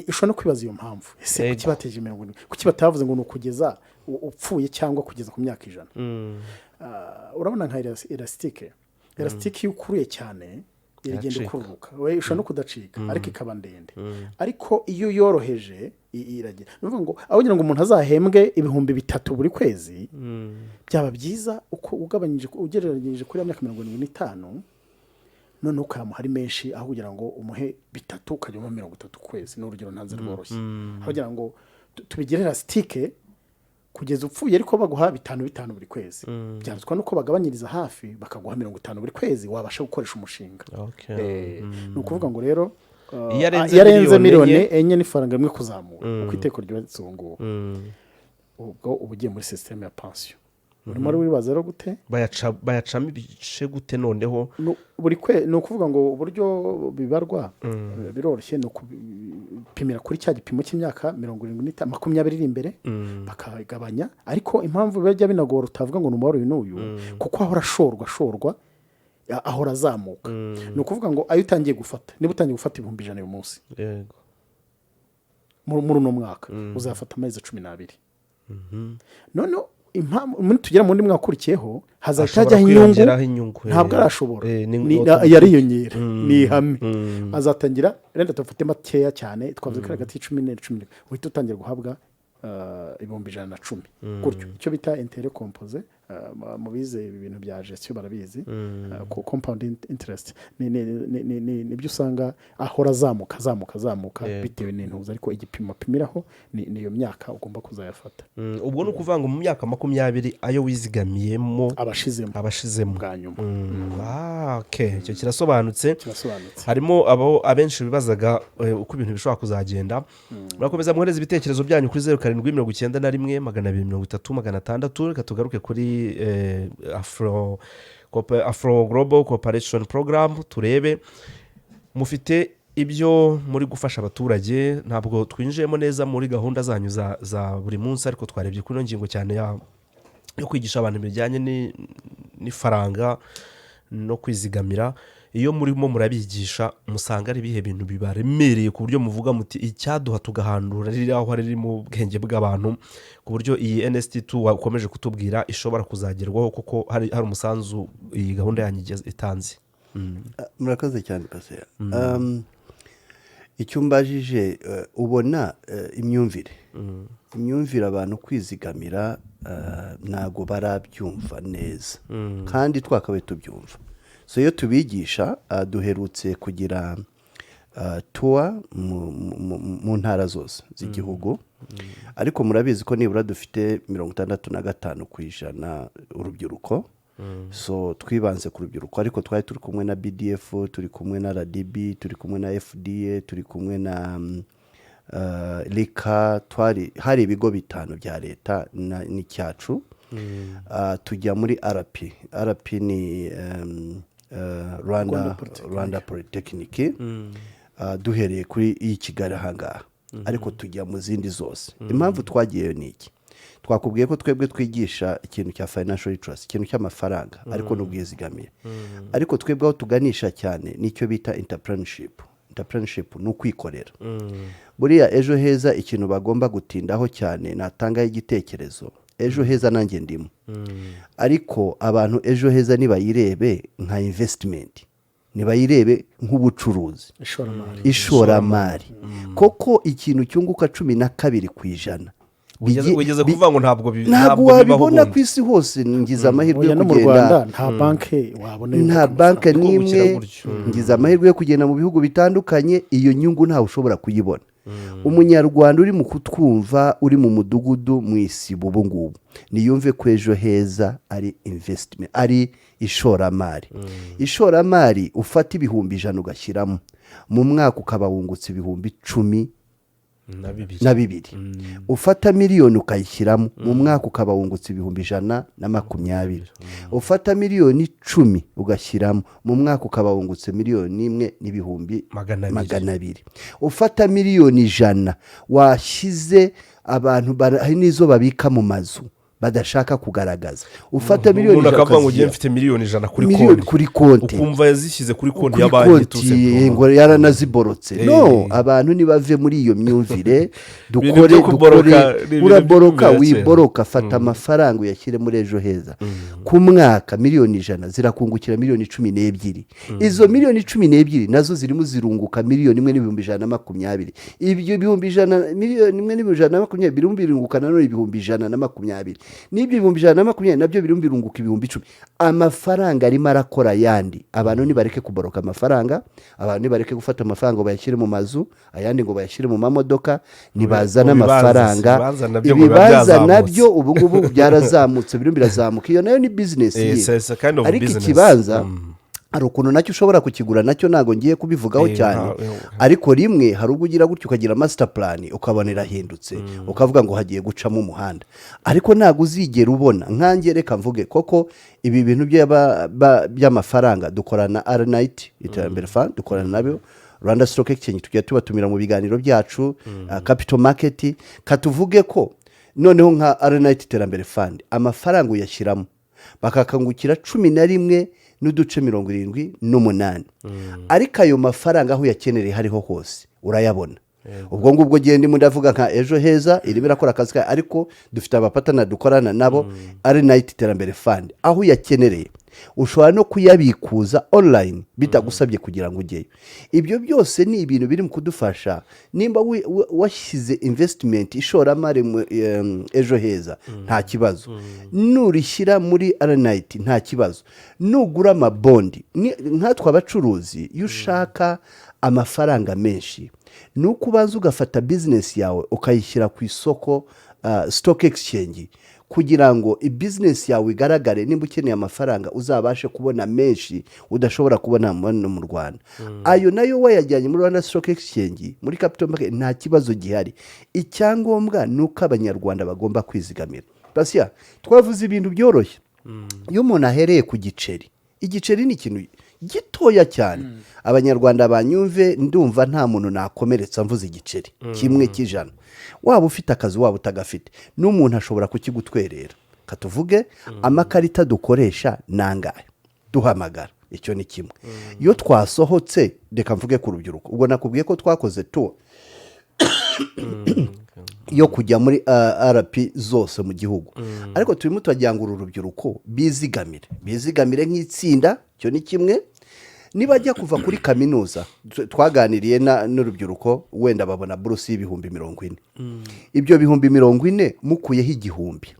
S3: Ushobora no kwibaza iyo mpamvu: ese kuki bateje 70? Kuki batavuze ngo ni ukugeza upfuye cyangwa kugeza ku myaka 100? Urabona nka élastique iyo ukuruye cyane iragenda
S1: Iracika.
S3: ikururuka. We ishobora no kudacika ariko ikaba ndende, ariko iyo yoroheje iragira. Ni ukuvuga ngo aho kugira ngo umuntu azahembwe 3000 buri kwezi, byaba byiza uko ugabanyije ugereranyije kuri ya myaka 75, noneho ukayamuha ari menshi, aho kugira ngo umuhe bitatu ukajya umuha 30 ku kwezi. Ni urugero ntanze rworoshye. Aho kugira ngo tubigire élastique kugeza upfuye ariko baguha bitanu bitanu buri kwezi, byarutwa nuko bagabanyiriza hafi bakaguha 50 buri kwezi wabasha gukoresha umushinga. Ni ukuvuga ngo rero
S1: Iyo arenze
S3: iyo arenze
S1: miliyoni
S3: miliyoni
S1: enye-
S3: enye n'ifaranga rimwe kuzamura, uko iteko ryubatse ubu ngubu, ubwo uba ugiye muri système ya pansiyo. Urimo uribaza rero gute?
S1: Bayacamo ibice gute noneho?
S3: Ni ukuvuga ngo uburyo bibarwa biroroshye, ni ukupimira kuri cya gipimo cy'imyaka 75, 20 iri imbere bakagabanya. Ariko impamvu bijya binagora utavuga ngo ni umubare uyu n'uyu, kuko ahora ashorwa ashorwa, ahora azamuka. Ni ukuvuga ngo ayo utangiye gufata, niba utangiye gufata 100,000 uyu munsi, muri uno mwaka uzafata amezi 12. Noneho impamvu muri tugera mu wundi mwaka ukurikiyeho hazahita
S1: Ashobora
S3: hajyaho inyungu.
S1: Kwiyongeraho inyungu.
S3: Ntabwo arashobora.
S1: Ni
S3: Yariyongera, ni ihame. Azatangira renda tufate makeya cyane, twavuze ko ari hagati y'icumi na cumi n'imwe, uhita utangira guhabwa 110,000 gutyo, icyo bita intérêt composé. Mu bize ibi bintu bya gestion barabizi, compound interest nibyo usanga ahora azamuka azamuka azamuka bitewe n'intuza, ariko igipimo apimiraho ni iyo myaka ugomba kuzayafata.
S1: Ubwo ni ukuvuga ngo mu myaka 20 ayo wizigamiyemo
S3: abashizemo
S1: abashizemo
S3: bwa nyuma.
S1: Okay. Icyo kirasobanutse.
S3: Kirasobanutse.
S1: Harimo abo abenshi bibazaga uko ibintu bishobora kuzagenda. Murakomeza mwohereza ibitekerezo byanyu kuri 0791203600. Reka tugaruke kuri Afro Global Cooperation Program, turebe mufite ibyo muri gufasha abaturage. Ntabwo twinjiyemo neza muri gahunda zanyu za buri munsi, ariko twarebye kuri ino ngingo cyane yo kwigisha abantu bijyanye n'ifaranga no kwizigamira. Iyo murimo murabigisha, musanga ari ibihe bintu bibaremereye ku buryo muvuga muti icyaduha tugahandura riri aho riri mu bwenge bw'abantu, ku buryo iyi NST2 wakomeje kutubwira ishobora kuzagerwaho, kuko hari umusanzu iyi gahunda yanyu itanze?
S2: Murakoze cyane, Pasera. Icyo umbajije, ubona imyumvire abantu kwizigamira ntabwo barabyumva neza kandi twakabaye tubyumva. So iyo tubigisha, duherutse kugira tour mu ntara zose z'igihugu, ariko murabizi ko nibura dufite 65% urubyiruko. So twibanze ku rubyiruko, ariko twari turi kumwe na BDF, turi kumwe na RDB, turi kumwe na FDA, turi kumwe na RICA. Twari hari ibigo bitanu bya leta n'icyacu. Tujya muri RP. RP ni Rwanda
S3: Rwanda Polytechnic.
S2: Rwanda Polytechnic. Duhereye kuri iyi Kigali ahangaha, ariko tujya mu zindi zose. Impamvu twagiyeyo ni iki: twakubwiye ko twebwe twigisha ikintu cya financial literacy, ikintu cy'amafaranga, ariko n'ubwizigamire. Ariko twebwe aho tuganisha cyane nicyo bita entrepreneurship. Entrepreneurship ni ukwikorera. Buriya Ejo Heza ikintu bagomba gutindaho cyane, natangaho igitekerezo, Ejo Heza nanjye ndimo, ariko abantu Ejo Heza nibayirebe nka investment, nibayirebe nk'ubucuruzi,
S3: ishoramari.
S2: Ishoramari koko. Ikintu cyunguka 12%
S1: Wigeze kuvuga ngo ntabwo
S2: ntabwo
S1: ntabwo bibaho
S2: wabibona
S1: ubundi.
S2: Ku isi hose ngize amahirwe
S3: Oya,
S2: yo
S3: no mu
S2: kugenda.
S3: Rwanda nta banki wabona yunguka
S2: Nta
S3: amafaranga.
S2: banki
S1: Kungukira
S2: n'imwe.
S1: gutyo.
S2: Ngize amahirwe yo kugenda mu bihugu bitandukanye, iyo nyungu ntawe ushobora kuyibona. Umunyarwanda uri mu kutwumva, uri mu mudugudu, mu isibo ubu ngubu, niyumve ko Ejo Heza ari investment, ari ishoramari. Ishoramari ufata 100,000 ugashyiramo, mu mwaka ukaba wungutse 12,000
S1: na bibiri.
S2: Na bibiri. Ufata miliyoni ukayishyiramo, mu mwaka ukaba wungutse 120,000. Ufata 10,000,000 ugashyiramo, mu mwaka ukaba wungutse 1,200,000
S1: 200.
S2: 200. Ufata 100,000,000 washyize abantu hari n'izo babika mu mazu badashaka kugaragaza. Ufata miliyoni
S1: Umuntu
S2: 100
S1: akavuga ngo ugiye
S2: ukazishyira
S1: mfite 100,000,000 kuri
S2: miliyoni
S1: konti.
S2: Kuri konti.
S1: Ukumva yazishyize kuri konti
S2: Kuri
S1: ya banki.
S2: konti.
S1: Tuse.
S2: Ngo yaranaziborotse. No, abantu nibave muri iyo myumvire.
S1: Ibintu
S2: Dukore.
S1: byo kuboroka,
S2: Dukore.
S1: ni ibintu
S2: Uraboroka?
S1: by'imyumvire ya kera.
S2: Wiboroka. Fata amafaranga uyashyire muri Ejo Heza. Ku mwaka 100,000,000 zirakungukira 12,000,000. Izo 12,000,000 nazo zirimo zirunguka 1,120,000. Ibyo 100,000, 1,120,000 birimo birunguka nanone 120,000. N'ibyo 120,000 nabyo birimo birunguka 10,000. Amafaranga arimo arakora ayandi. Abantu nibareke kuboroka amafaranga. Abantu nibareke gufata amafaranga ngo bayashyire mu mazu, ayandi ngo bayashyire mu mamodoka. Nibazane
S1: Mu bibanza,
S2: amafaranga.
S1: ibibanza nabyo ngo biba
S2: Ibibanza
S1: byazamutse.
S2: nabyo ubu ngubu byarazamutse, birimo birazamuka. Iyo nayo ni bizinesi ye.
S1: It's a kind of
S2: Ariko
S1: business.
S2: ikibanza hari ukuntu nacyo ushobora kukigura, nacyo ntabwo ngiye kubivugaho cyane. Ariko rimwe hari ubwo ugira gutyo ukagira master plan, ukabona irahindutse, ukavuga ngo hagiye gucamo umuhanda, ariko ntabwo uzigera ubona nkanjye. Reka mvuge koko, ibi bintu by'amafaranga dukorana na RNIT Iterambere Fund, dukorana nabyo Rwanda Stock Exchange, tujya tubatumira mu biganiro byacu, capital market. Katuvuge ko noneho nka RNIT Iterambere Fund, amafaranga uyashyiramo bakakangukira 11.78, ariko ayo mafaranga aho uyakenereye hariho hose urayabona. Ubwo ngubwo genda ndimo ndavuga nka Ejo Heza irimo irakora akazi kayo, ariko dufite abapartner dukorana nabo. RNIT Iterambere Fund, aho uyakenereye ushobora no kuyabikuza online bitagusabye kugira ngo ujyeyo. Ibyo byose ni ibintu biri mu kudufasha. Nimba washyize investment, ishoramari mu Ejo Heza, nta kibazo. Nurishyira muri RNIT, nta kibazo. Nugura amabondi, nkatwe abacuruzi, iyo ushaka amafaranga menshi ni uko ubanza ugafata bizinesi yawe ukayishyira ku isoko, stock exchange, kugira ngo bizinesi yawe igaragare. Nimba ukeneye amafaranga, uzabashe kubona menshi udashobora kubona hano mu Rwanda. Ayo nayo wayajyanye muri Rwanda Stock Exchange, muri capital market, nta kibazo gihari. Icyangombwa ni uko Abanyarwanda bagomba kwizigamira. Basiya twavuze ibintu byoroshye. Iyo umuntu ahereye ku giceri, igiceri ni ikintu gitoya cyane. Abanyarwanda banyumve, ndumva nta muntu nakomeretsa mvuze igiceri kimwe cy'ijana. Waba ufite akazi, waba utagafite, n'umuntu ashobora kukigutwerera. Katuvuge amakarita dukoresha ni angahe duhamagara? Icyo ni kimwe. Iyo twasohotse, reka mvuge ku rubyiruko, ubwo nakubwiye ko twakoze tour yo kujya muri RP zose mu gihugu, ariko turimo turagira ngo uru rubyiruko bizigamire, bizigamire nk'itsinda. Icyo ni kimwe. Nibajya kuva kuri kaminuza, twaganiriye n'urubyiruko, wenda babona buruse y'40,000. Ibyo 40,000 mukuyeho 1,000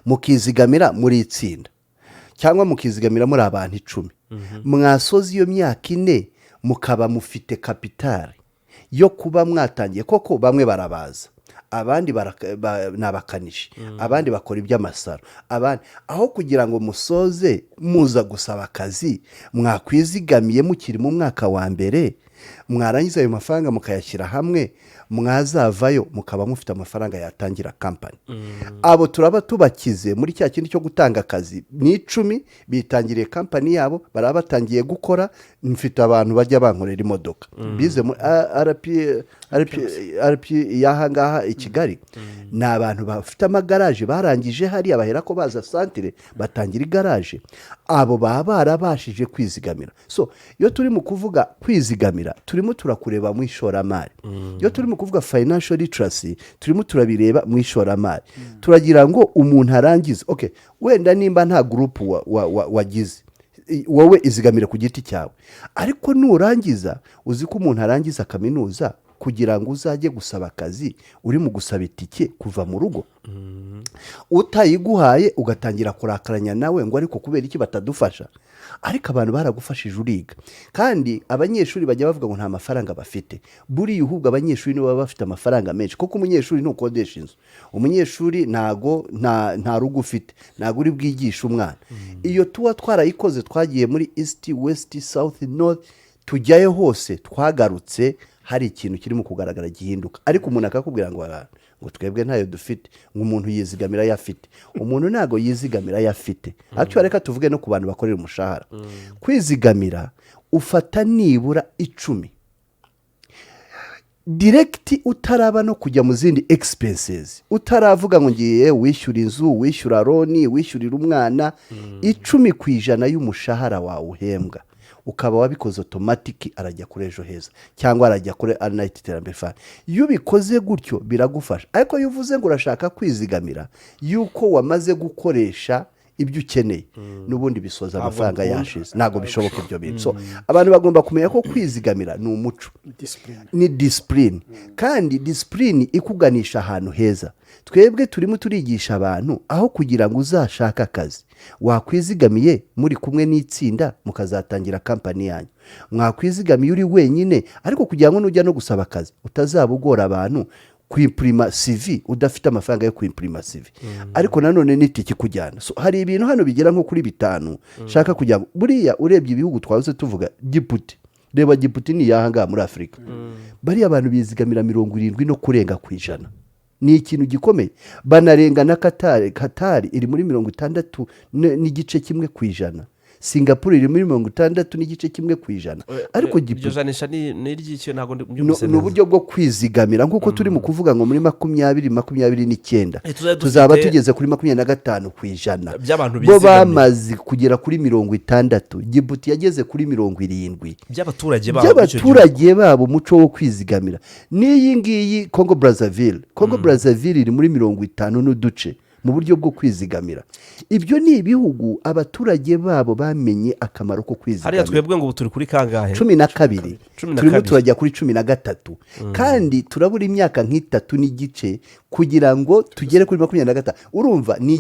S2: mukizigamira muri itsinda, cyangwa mukizigamira muri abantu 10, mwasoza iyo myaka 4 mukaba mufite capital yo kuba mwatangiye. Koko bamwe barabaza, abandi ni abakanishi, abandi bakora iby'amasaro, abandi aho kugira ngo musoze muza gusaba akazi, mwakwizigamiye mukiri mu mwaka wa mbere, mwarangiza ayo mafaranga mukayashyira hamwe, mwazavayo mukaba mufite amafaranga yatangira kampani. Abo turaba tubakize muri cya kindi cyo gutanga akazi. Ni 10 bitangiriye kampani yabo, baraba batangiye gukora. Mfite abantu bajya bankorera imodoka bize muri RP, RP, RP y'aha ngaha i Kigali. Ni abantu bafite amagaraje, barangije hariya, bahera ko baza santire batangira igaraje. Abo baba barabashije kwizigamira. So iyo turi mu kuvuga kwizigamira, turimo turakureba mu ishoramari. Iyo turi mu kuvuga financial literacy, turimo turabireba mu ishoramari. Turagira ngo umuntu arangize, okay, wenda nimba nta group wagize, wowe izigamire ku giti cyawe, ariko nurangiza, uzi ko umuntu arangiza kaminuza. Kugira ngo uzajye gusaba akazi, uri mu gusaba itike kuva mu rugo, utayiguhaye ugatangira kurakaranya nawe ngo: "Ariko kubera iki batadufasha?" Ariko abantu baragufashije uriga. Kandi abanyeshuri bajya bavuga ngo nta mafaranga bafite. Buriya ahubwo abanyeshuri nibo baba bafite amafaranga menshi, kuko umunyeshuri ntukodesha inzu, umunyeshuri ntago nta rugo ufite, ntago uri bwigishe umwana. Iyo tuba twarayikoze, twagiye muri east, west, south, north, tujyayo hose, twagarutse hari ikintu kirimo kugaragara gihinduka. Ariko umuntu akakubwira ngo: "Ah, ngo twebwe ntayo dufite," ngo umuntu yizigamira ayo afite. Umuntu ntabwo yizigamira ayo afite. Actually, reka tuvuge no ku bantu bakorera umushahara. Kwizigamira, ufata nibura 10 direct, utaraba no kujya mu zindi expenses, utaravuga ngo ngiye wishyura inzu, wishyura loan, wishyurira umwana. 10% y'umushahara wawe uhembwa, ukaba wabikoze automatic, arajya kuri Ejo Heza cyangwa arajya kuri RNIT Iterambere Fund. Iyo ubikoze gutyo biragufasha. Ariko iyo uvuze ngo urashaka kwizigamira yuko wamaze gukoresha ibyo ukeneye, n'ubundi bisoza
S1: Ntabwo
S2: amafaranga
S1: bikunda.
S2: yashize, ntabwo bishoboka ibyo bintu. So abantu bagomba kumenya ko kwizigamira ni umuco,
S3: discipline.
S2: Ni discipline, kandi discipline ikuganisha ahantu heza. Twebwe turimo turigisha abantu, aho kugira ngo uzashake akazi, wakwizigamiye muri kumwe n'itsinda mukazatangira company yanyu. Mwakwizigamiye uri wenyine, ariko kugira ngo nujya no gusaba akazi utazaba ugora abantu kwimprima CV, udafite amafaranga yo kwimprima CV, ariko nanone n'itike ikujyana. So, hari ibintu hano bigera nko kuri bitanu shaka kugira ngo buriya urebye ibihugu twahoze tuvuga, Giputi, reba Giputi ni iyaha ngaha muri Afurika, bariya abantu bizigamira 70 no kurenga. Ni ikintu gikomeye. Banarenga na Katari. Katari iri muri 60.1%, Singapuru iri muri 60.1%, ariko
S1: Iryo
S2: Giputi
S1: janisha ni iry'iki? Ntabwo
S2: ni
S1: mbyumvise neza.
S2: uburyo bwo kwizigamira, nk'uko turi mu kuvuga ngo muri 2029
S1: tuzaba
S2: tuzaba tugeze kuri 25%
S1: by'abantu
S2: bo
S1: bizigamira.
S2: Bamaze kugera kuri 60. Gibuti yageze kuri 70.
S1: By'abaturage babo b'icyo gihugu.
S2: By'abaturage babo, umuco wo kwizigamira. N'iyi ngiyi Congo Brazzaville, Congo Brazzaville iri muri 50 n'uduce mu buryo bwo kwizigamira. Ibyo ni ibihugu abaturage babo bamenye akamaro ko
S1: Hariya
S2: kwizigamira.
S1: twebwe ngo ubu turi kuri kangahe?
S2: 12.
S1: Cumi na
S2: Turimo
S1: kabiri.
S2: turajya kuri 13, kandi turabura imyaka nk'itatu n'igice kugira ngo tugere kuri 25. Urumva ni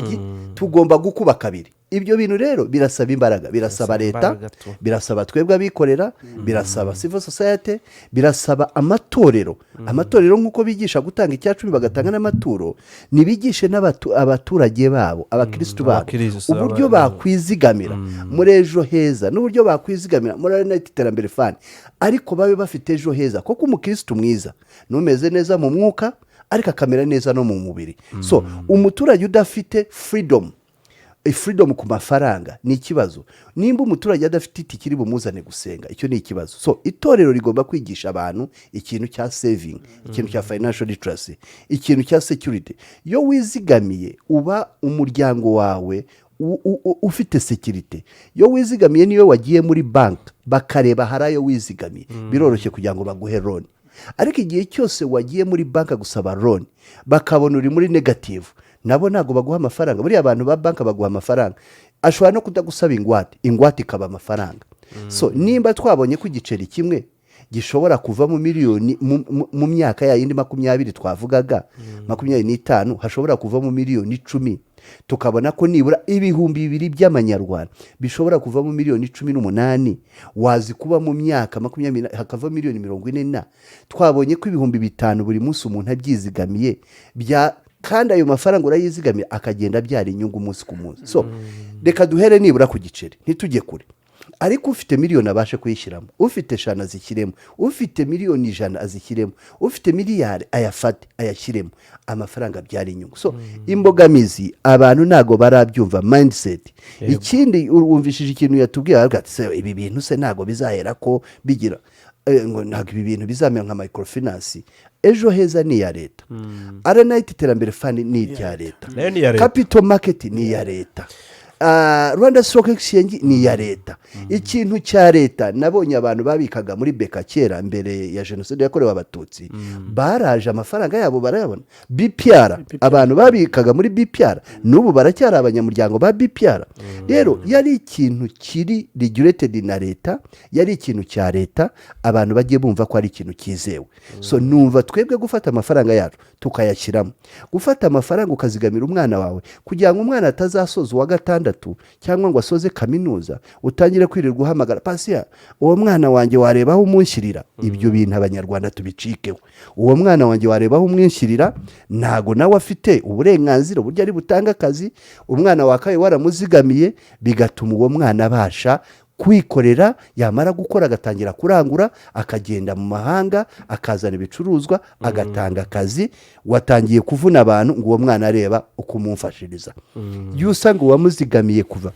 S2: tugomba gukuba kabiri. Ibyo bintu rero birasaba imbaraga, birasaba
S1: Birasaba
S2: leta,
S1: imbaraga tu.
S2: birasaba twebwe abikorera, birasaba civil society, birasaba amatorero. Amatorero, nk'uko bigisha gutanga icyacumi bagatanga n'amaturo, nibigishe abaturage babo, abakirisitu babo,
S1: Abakirisitu,
S2: uburyo bakwizigamira muri Ejo Heza n'uburyo bakwizigamira muri RNIT Iterambere Fund, ariko babe bafite Ejo Heza, kuko umukirisitu mwiza numeze neza mu mwuka ariko akamera neza no mu mubiri. So umuturage udafite freedom, freedom ku mafaranga ni ikibazo. Nimba umuturage adafite itike iri bumuzane gusenga, icyo ni ikibazo. So itorero rigomba kwigisha abantu ikintu cya saving, ikintu cya financial literacy, ikintu cya security. Iyo wizigamiye, uba umuryango wawe ufite sécurité. Iyo wizigamiye, niyo wagiye muri banki bakareba hari ayo wizigamiye, biroroshye kugira ngo baguhe loan. Ariko igihe cyose wagiye muri banki gusaba loan bakabona uri muri negative, nabo ntabwo baguha amafaranga. Buriya abantu ba banki baguha amafaranga, ashobora no kutagusaba ingwate, ingwate ikaba amafaranga. So nimba twabonye ko igiceri kimwe gishobora kuvamo miliyoni mu myaka ya yindi 20 twavugaga, 25, hashobora kuvamo miliyoni 10, tukabona ko nibura 2000 by'amanyarwanda bishobora kuvamo miliyoni 18, wazi kuba mu myaka 20 hakava miliyoni 40 na twabonye ko 5000 buri munsi umuntu abyizigamiye bya, kandi ayo mafaranga urayizigamira akagenda abyara inyungu umunsi ku munsi. So reka duhere nibura ku giceri, ntitujye kure, ariko ufite miliyoni abashe kuyishyiramo, ufite 5 azishyiremo, ufite miliyoni 100 azishyiremo, ufite miliyari ayafate ayashyiremo, amafaranga abyara inyungu. So imbogamizi, abantu ntabwo barabyumva, mindset. Ikindi, wumvishije ikintu yatubwiye, aravuga ati: "Se, ibi bintu se ntabwo bizahera ko bigira ngo ntabwo ibi bintu bizamera nka microfinance?" Ejo Heza ni iya leta, RNIT Iterambere Fund ni irya leta,
S1: Nayo ni iya leta.
S2: Capital market ni iya leta. Rwanda Stock Exchange ni iya leta. Ikintu cya leta, nabonye abantu babikaga muri BK kera mbere ya Jenoside yakorewe Abatutsi, baraje amafaranga yabo barayabona. BPR, abantu babikaga muri BPR n'ubu baracyari abanyamuryango ba BPR. Rero yari ikintu kiri regulated na leta, yari ikintu cya leta, abantu bagiye bumva ko ari ikintu cyizewe. So numva twebwe gufata amafaranga yacu tukayashyiramo, gufata amafaranga ukazigamira umwana wawe kugira ngo umwana atazasoza uwa gatandatu cyangwa ngo asoze kaminuza, utangire kwirirwa uhamagara pasiya, "Uwo mwana wanjye wareba aho umunshyirira?" Ibyo bintu Abanyarwanda tubicikeho. "Uwo mwana wanjye wareba aho umwinshyirira?" Ntago nawe afite uburenganzira uburyo ari butange akazi. Umwana wakaye waramuzigamiye, bigatuma uwo mwana abasha kwikorera, yamara gukora agatangira kurangura, akagenda mu mahanga akazana ibicuruzwa, agatanga akazi. Watangiye kuvuna abantu ngo uwo mwana areba uko umumfashiriza, iyo usanga uwamuzigamiye kuva,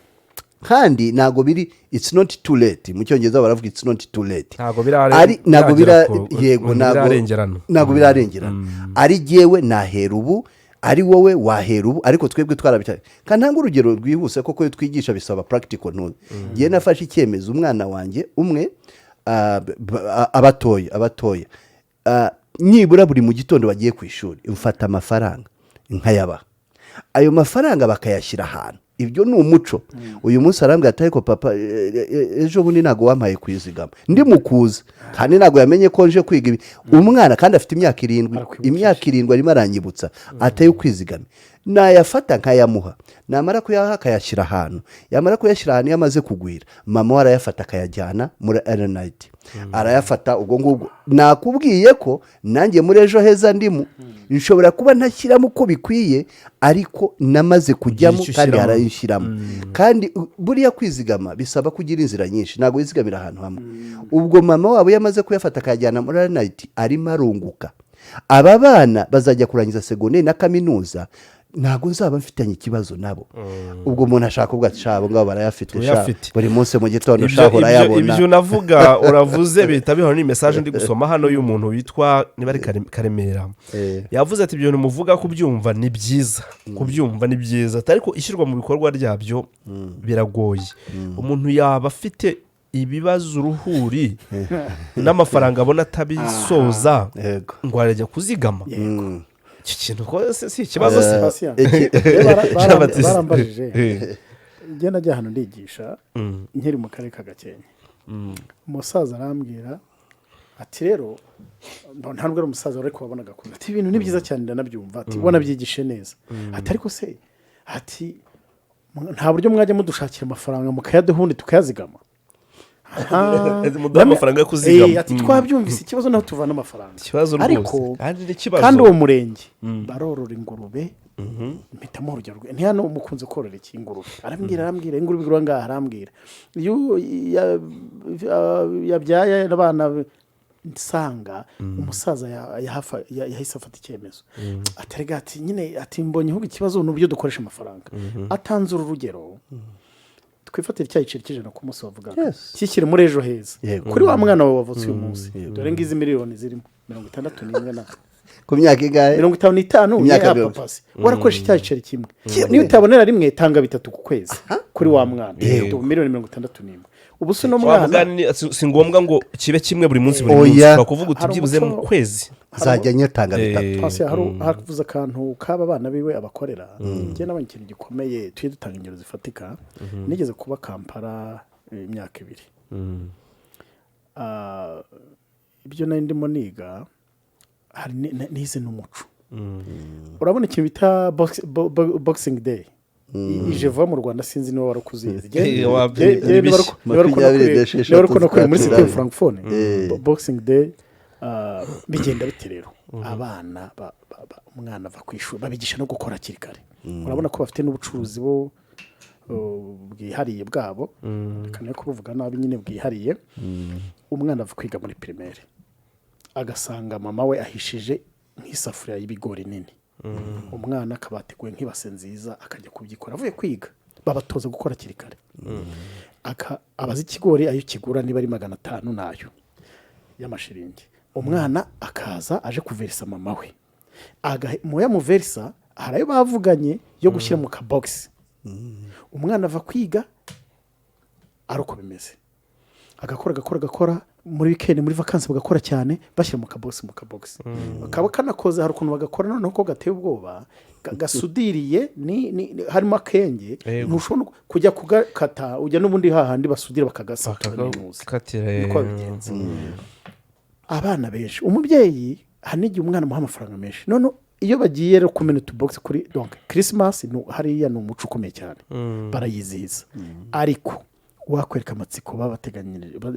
S2: kandi ntabwo biri, it's not too late. Mu Cyongereza baravuga "it's not too late".
S1: Ntabwo
S2: Ari ntabwo
S1: biragera
S2: yego, ntabwo
S1: birarengerana.
S2: Ntabwo birarengerana. Ari jyewe nahera ubu, ari wowe wahera ubu, ariko twebwe twarabitaye. Kandi ntanga urugero rwihuse, koko iyo twigisha bisaba practical. Ntuzi, ngewe nafashe icyemezo, umwana wanjye umwe, abatoya, nibura buri mu gitondo bagiye ku ishuri mfata amafaranga nkayabaha, ayo mafaranga bakayashyira ahantu. Ibyo ni umuco. Uyu munsi arambwira ati: "Ariko papa, ejo bundi ntabwo wampaye kwizigama ndi mu kuza." Kandi ntabwo yamenye ko nje kwiga ibi. Umwana kandi afite imyaka 7.
S3: Arakwibukije.
S2: Imyaka 7 arimo aranyibutsa ateye kwizigama. Nayafata nkayamuha, namara kuyaha akayashyira ahantu, yamara kuyashyira ahantu, iyo amaze kugwira, mama we arayafata akayajyana muri RNIT, arayafata. Ubwo ngubwo nakubwiye ko nanjye muri Ejo Heza ndimo, nshobora kuba ntashyiramo uko bikwiye, ariko namaze kujyamo.
S1: Ugira icyo
S2: Kandi
S1: ushyiramo.
S2: harayishyiramo. Kandi buriya kwizigama bisaba kugira inzira nyinshi, ntabwo wizigamira ahantu hamwe. Ubwo mama wabo iyo amaze kuyafata akayajyana muri RNIT, arimo arunguka. Aba bana bazajya kurangiza segonderi na kaminuza, ntabwo nzaba mfitanye ikibazo nabo. Ubwo umuntu ashaka kuvuga ati: "Sha, abo ngabo barayafite sha."
S1: Uyafite.
S2: Buri munsi mu gitondo shaho urayabona.
S1: Ibyo navuga uravuze bihita bihora. Ni message ndi gusoma hano y'umuntu witwa niba ari Karemera. Yavuze ati: "Ibyo bintu muvuga kubyumva ni byiza, kubyumva ni byiza, ariko ishyirwa mu bikorwa ryabyo biragoye. Umuntu yaba afite ibibazo uruhuri n'amafaranga abona atabisoza, ngo arajya kuzigama?" Iki kintu ko si ikibazo se?
S3: Patient.
S1: Jean Baptiste.
S3: Barambajije. Njye najya ahantu ndigisha nkiri mu karere ka Gakenke, umusaza arambwira ati: "Rero nta nubwo ari umusaza, ariko wabonaga akunda," ati: "Ibintu ni byiza cyane, ndanabyumva," ati: "Ubona byigishe neza," ati: "Ariko se," ati: "nta buryo mwajya mudushakira amafaranga mukayaduha ubundi tukayazigama?" Aha.
S1: Muduha amafaranga yo kuzigama.
S3: Ati: "Twabyumvise, ikibazo naho tuvana amafaranga."
S1: Ikibazo rwose.
S3: Ariko
S1: Kandi ni ikibazo.
S3: kandi uwo murenge barorora ingurube. Mpitamo urugero hano mukunze korora iki? Ingurube. Arambwira ingurube igura ngaha. Arambwira iyo yabyaye abana. Nsanga umusaza yahise afata icyemezo, aterega ati nyine, ati: "Mbonye ahubwo ikibazo ni uburyo dukoresha amafaranga." Atanze uru rugero: twifatire cya giceri cy'100 ku munsi wavugaga, kishyire muri Ejo Heza kuri wa mwana wawe wavutse uyu munsi. Dore ngizi miliyoni zirimo 61 na
S2: Ku myaka ingahe?
S3: 55.
S2: Imyaka
S3: Ya
S2: 50.
S3: Papasi warakoresha icya giceri kimwe, niyo utabonera rimwe, tanga bitatu ku kwezi kuri wa mwana. Ubu miliyoni 61, ubu si uno
S1: Wa
S3: mwana.
S1: mugani, si ngombwa ngo kibe kimwe buri munsi buri munsi.
S2: Oya.
S1: Ushobora kuvuga uti
S3: Hari
S1: byibuze mu kwezi
S2: Nzajya nyatanga bitatu.
S3: Pasi hari havuze akantu k'aba bana biwe abakorera. Njye nabonye ikintu gikomeye, tujye dutanga ingero zifatika. Nigeze kuba Kampala imyaka 2. Ibyo nari ndimo niga, hari nize n'umuco. Urabona ikintu bita Boxing Day ije vuba mu Rwanda, sinzi niba warakuzizi.
S1: Ni bishya.
S2: 26
S3: Niba warukunda kureba muri
S2: z'ukwa
S3: système
S2: cumi.
S3: francophone. Boxing Day, bigenda bite rero? Abana umwana ava ku ishuri, babigisha no gukora hakiri kare. Urabona ko bafite n'ubucuruzi bo bwihariye bwabo, reka ne kubuvuga nabi nyine, bwihariye. Umwana ava kwiga muri primaire agasanga mama we ahishije nk'isafuriya y'ibigori nini, umwana akaba yateguye nk'ibase nziza, akajya kubyikora avuye kwiga. Babatoza gukora hakiri kare. Abaza ikigori ayo kigura, niba ari 500 nayo y'amashiringi. Umwana akaza aje kuverisa mama we, mu yamuverisa hari ayo bavuganye yo gushyira mu kabogisi. Umwana ava kwiga ari uko bimeze, agakora, agakora, agakora muri weekend, muri vacances bagakora cyane, bashyira mu kabogisi, mu kabogisi kaba kanakoze. Hari ukuntu bagakora noneho ko gateye ubwoba, gasudiriye, harimo akenge. Ntushobora no kujya kugakata, ujya n'ubundi hahandi basudira bakagasatura n'inuza.
S1: Bakagakatira.
S3: Niko babigenza. Abana benshi, umubyeyi hari n'igihe umwana amuha amafaranga menshi. None iyo bagiye rero kumena utubogisi kuri, donc Christmas hariya ni umuco ukomeye cyane, barayizihiza, ariko wakwereka amatsiko baba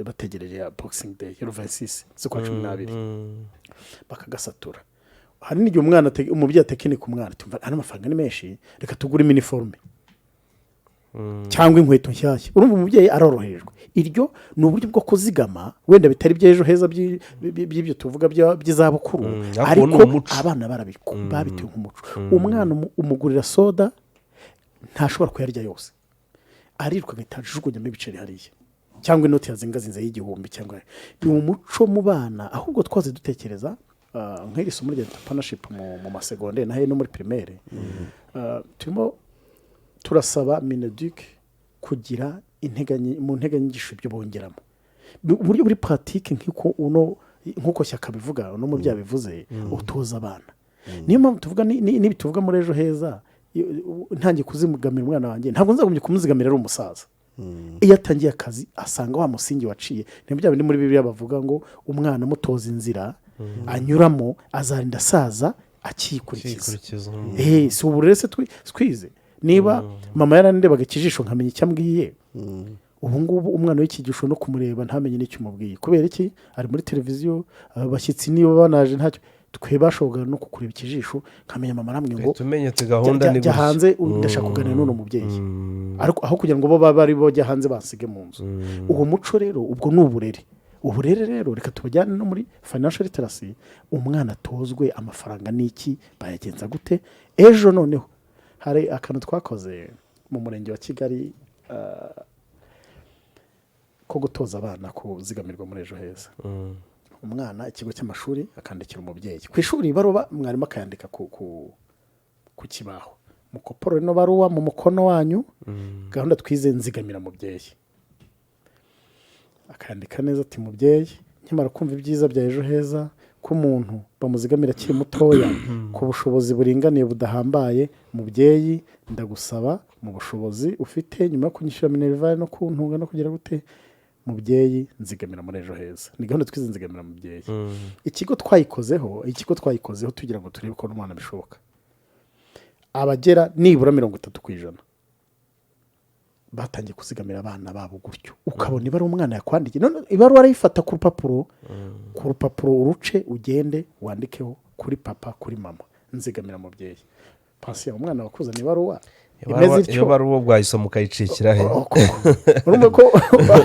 S3: bategereje ya Boxing Day ya 26 z'ukwa 12, bakagasatura. Hari n'igihe umwana umubyeyi atekinika umwana, tumva ano mafaranga ni menshi, reka tugure iniforme cyangwa inkweto nshyashya. Urumva umubyeyi aroroherejwe. Iryo ni uburyo bwo kuzigama, wenda bitari iby'ejo heza by'ibyo tuvuga by'izabukuru,
S1: ariko ni
S3: ariko
S1: umuco.
S3: Abana babitewe nk'umuco. Umwana umugurira soda, ntashobora kuyarya yose, ariruka agahita ajugunyamo ibiceri hariya cyangwa inoti yazingazinze y'igihumbi. Cyangwa ni umuco mu bana. Ahubwo twaze dutekereza nk'iri somo rya entrepreneurship mu masegonderi na no muri primaire. Turimo turasaba MINEDUC kugira mu nteganyigisho ibyo bongeramo uburyo buri pratique, nk'uko uno, nk'uko Shyaka bivuga, uno mubyeyi bivuze, utoza abana. Niyo mpamvu tuvuga n'ibi tuvuga muri Ejo Heza. Ntangiye kuzigamira umwana wanjye, ntabwo nzagombye kumuzigamira ari umusaza. Iyo atangiye akazi asanga wa musingi waciye. Ni bya bindi muri Bibiliya bavuga ngo umwana amutoza inzira anyuramo, azarinda asaza akiyikurikiza.
S1: Akiyikurikiza.
S3: Si ubu rero se twize? Niba mama yarandebaga ikijisho nkamenya icyo ambwiye, ubu ngubu umwana w'ikigisho no kumureba ntamenye n'icyo umubwiye. Kubera iki? Ari muri televiziyo. Abashyitsi niba banaje ntacyo. Twe bashoboraga no kukureba ikijisho nkamenya mama aramwe ngo
S1: tumenye ati gahunda ni
S3: jya
S1: gutya.
S3: hanze, ndashaka kuganira n'uno mubyeyi. Ariko aho kugira ngo bo babe ari bo bajya hanze, basige mu nzu. Uwo muco rero, ubwo ni uburere. Uburere rero, reka tubajyane no muri financial literacy. Umwana atozwe amafaranga ni iki, bayagenza gute ejo. Noneho hari akantu twakoze mu murenge wa Kigali ko gutoza abana kuzigamirwa muri Ejo Heza. Umwana, ikigo cy'amashuri akandikira umubyeyi ku ishuri ibaruwa, mwarimu akayandika ku kibaho: "Mukoporore ino baruwa mu mukono wanyu, gahunda twize nzigamira mubyeyi." Akandika neza ati: "Mubyeyi, nkimara kumva ibyiza bya Ejo Heza, ko umuntu bamuzigamira akiri mutoya ku bushobozi buringaniye budahambaye, mubyeyi ndagusaba mu bushobozi ufite, nyuma yo kunyishyura minerval no kuntunga no kugira gute, mubyeyi nzigamira muri Ejo Heza." Ni gahunda twize nzigamira mubyeyi. Ikigo twayikozeho tugira ngo turebe ko n'umwana bishoboka. Abagera nibura 30% batangiye kuzigamira abana babo gutyo. Ukabona ibaruwa umwana yakwandikiye, none ibaruwa arayifata ku rupapuro uruce, ugende wandikeho kuri papa, kuri mama, nzigamira mubyeyi. Pasiya, umwana wakuzana ibaruwa imeze ityo.
S1: Iyo baruwa bwayisoma ukayicikira he?
S3: Oh, koko. Urumva ko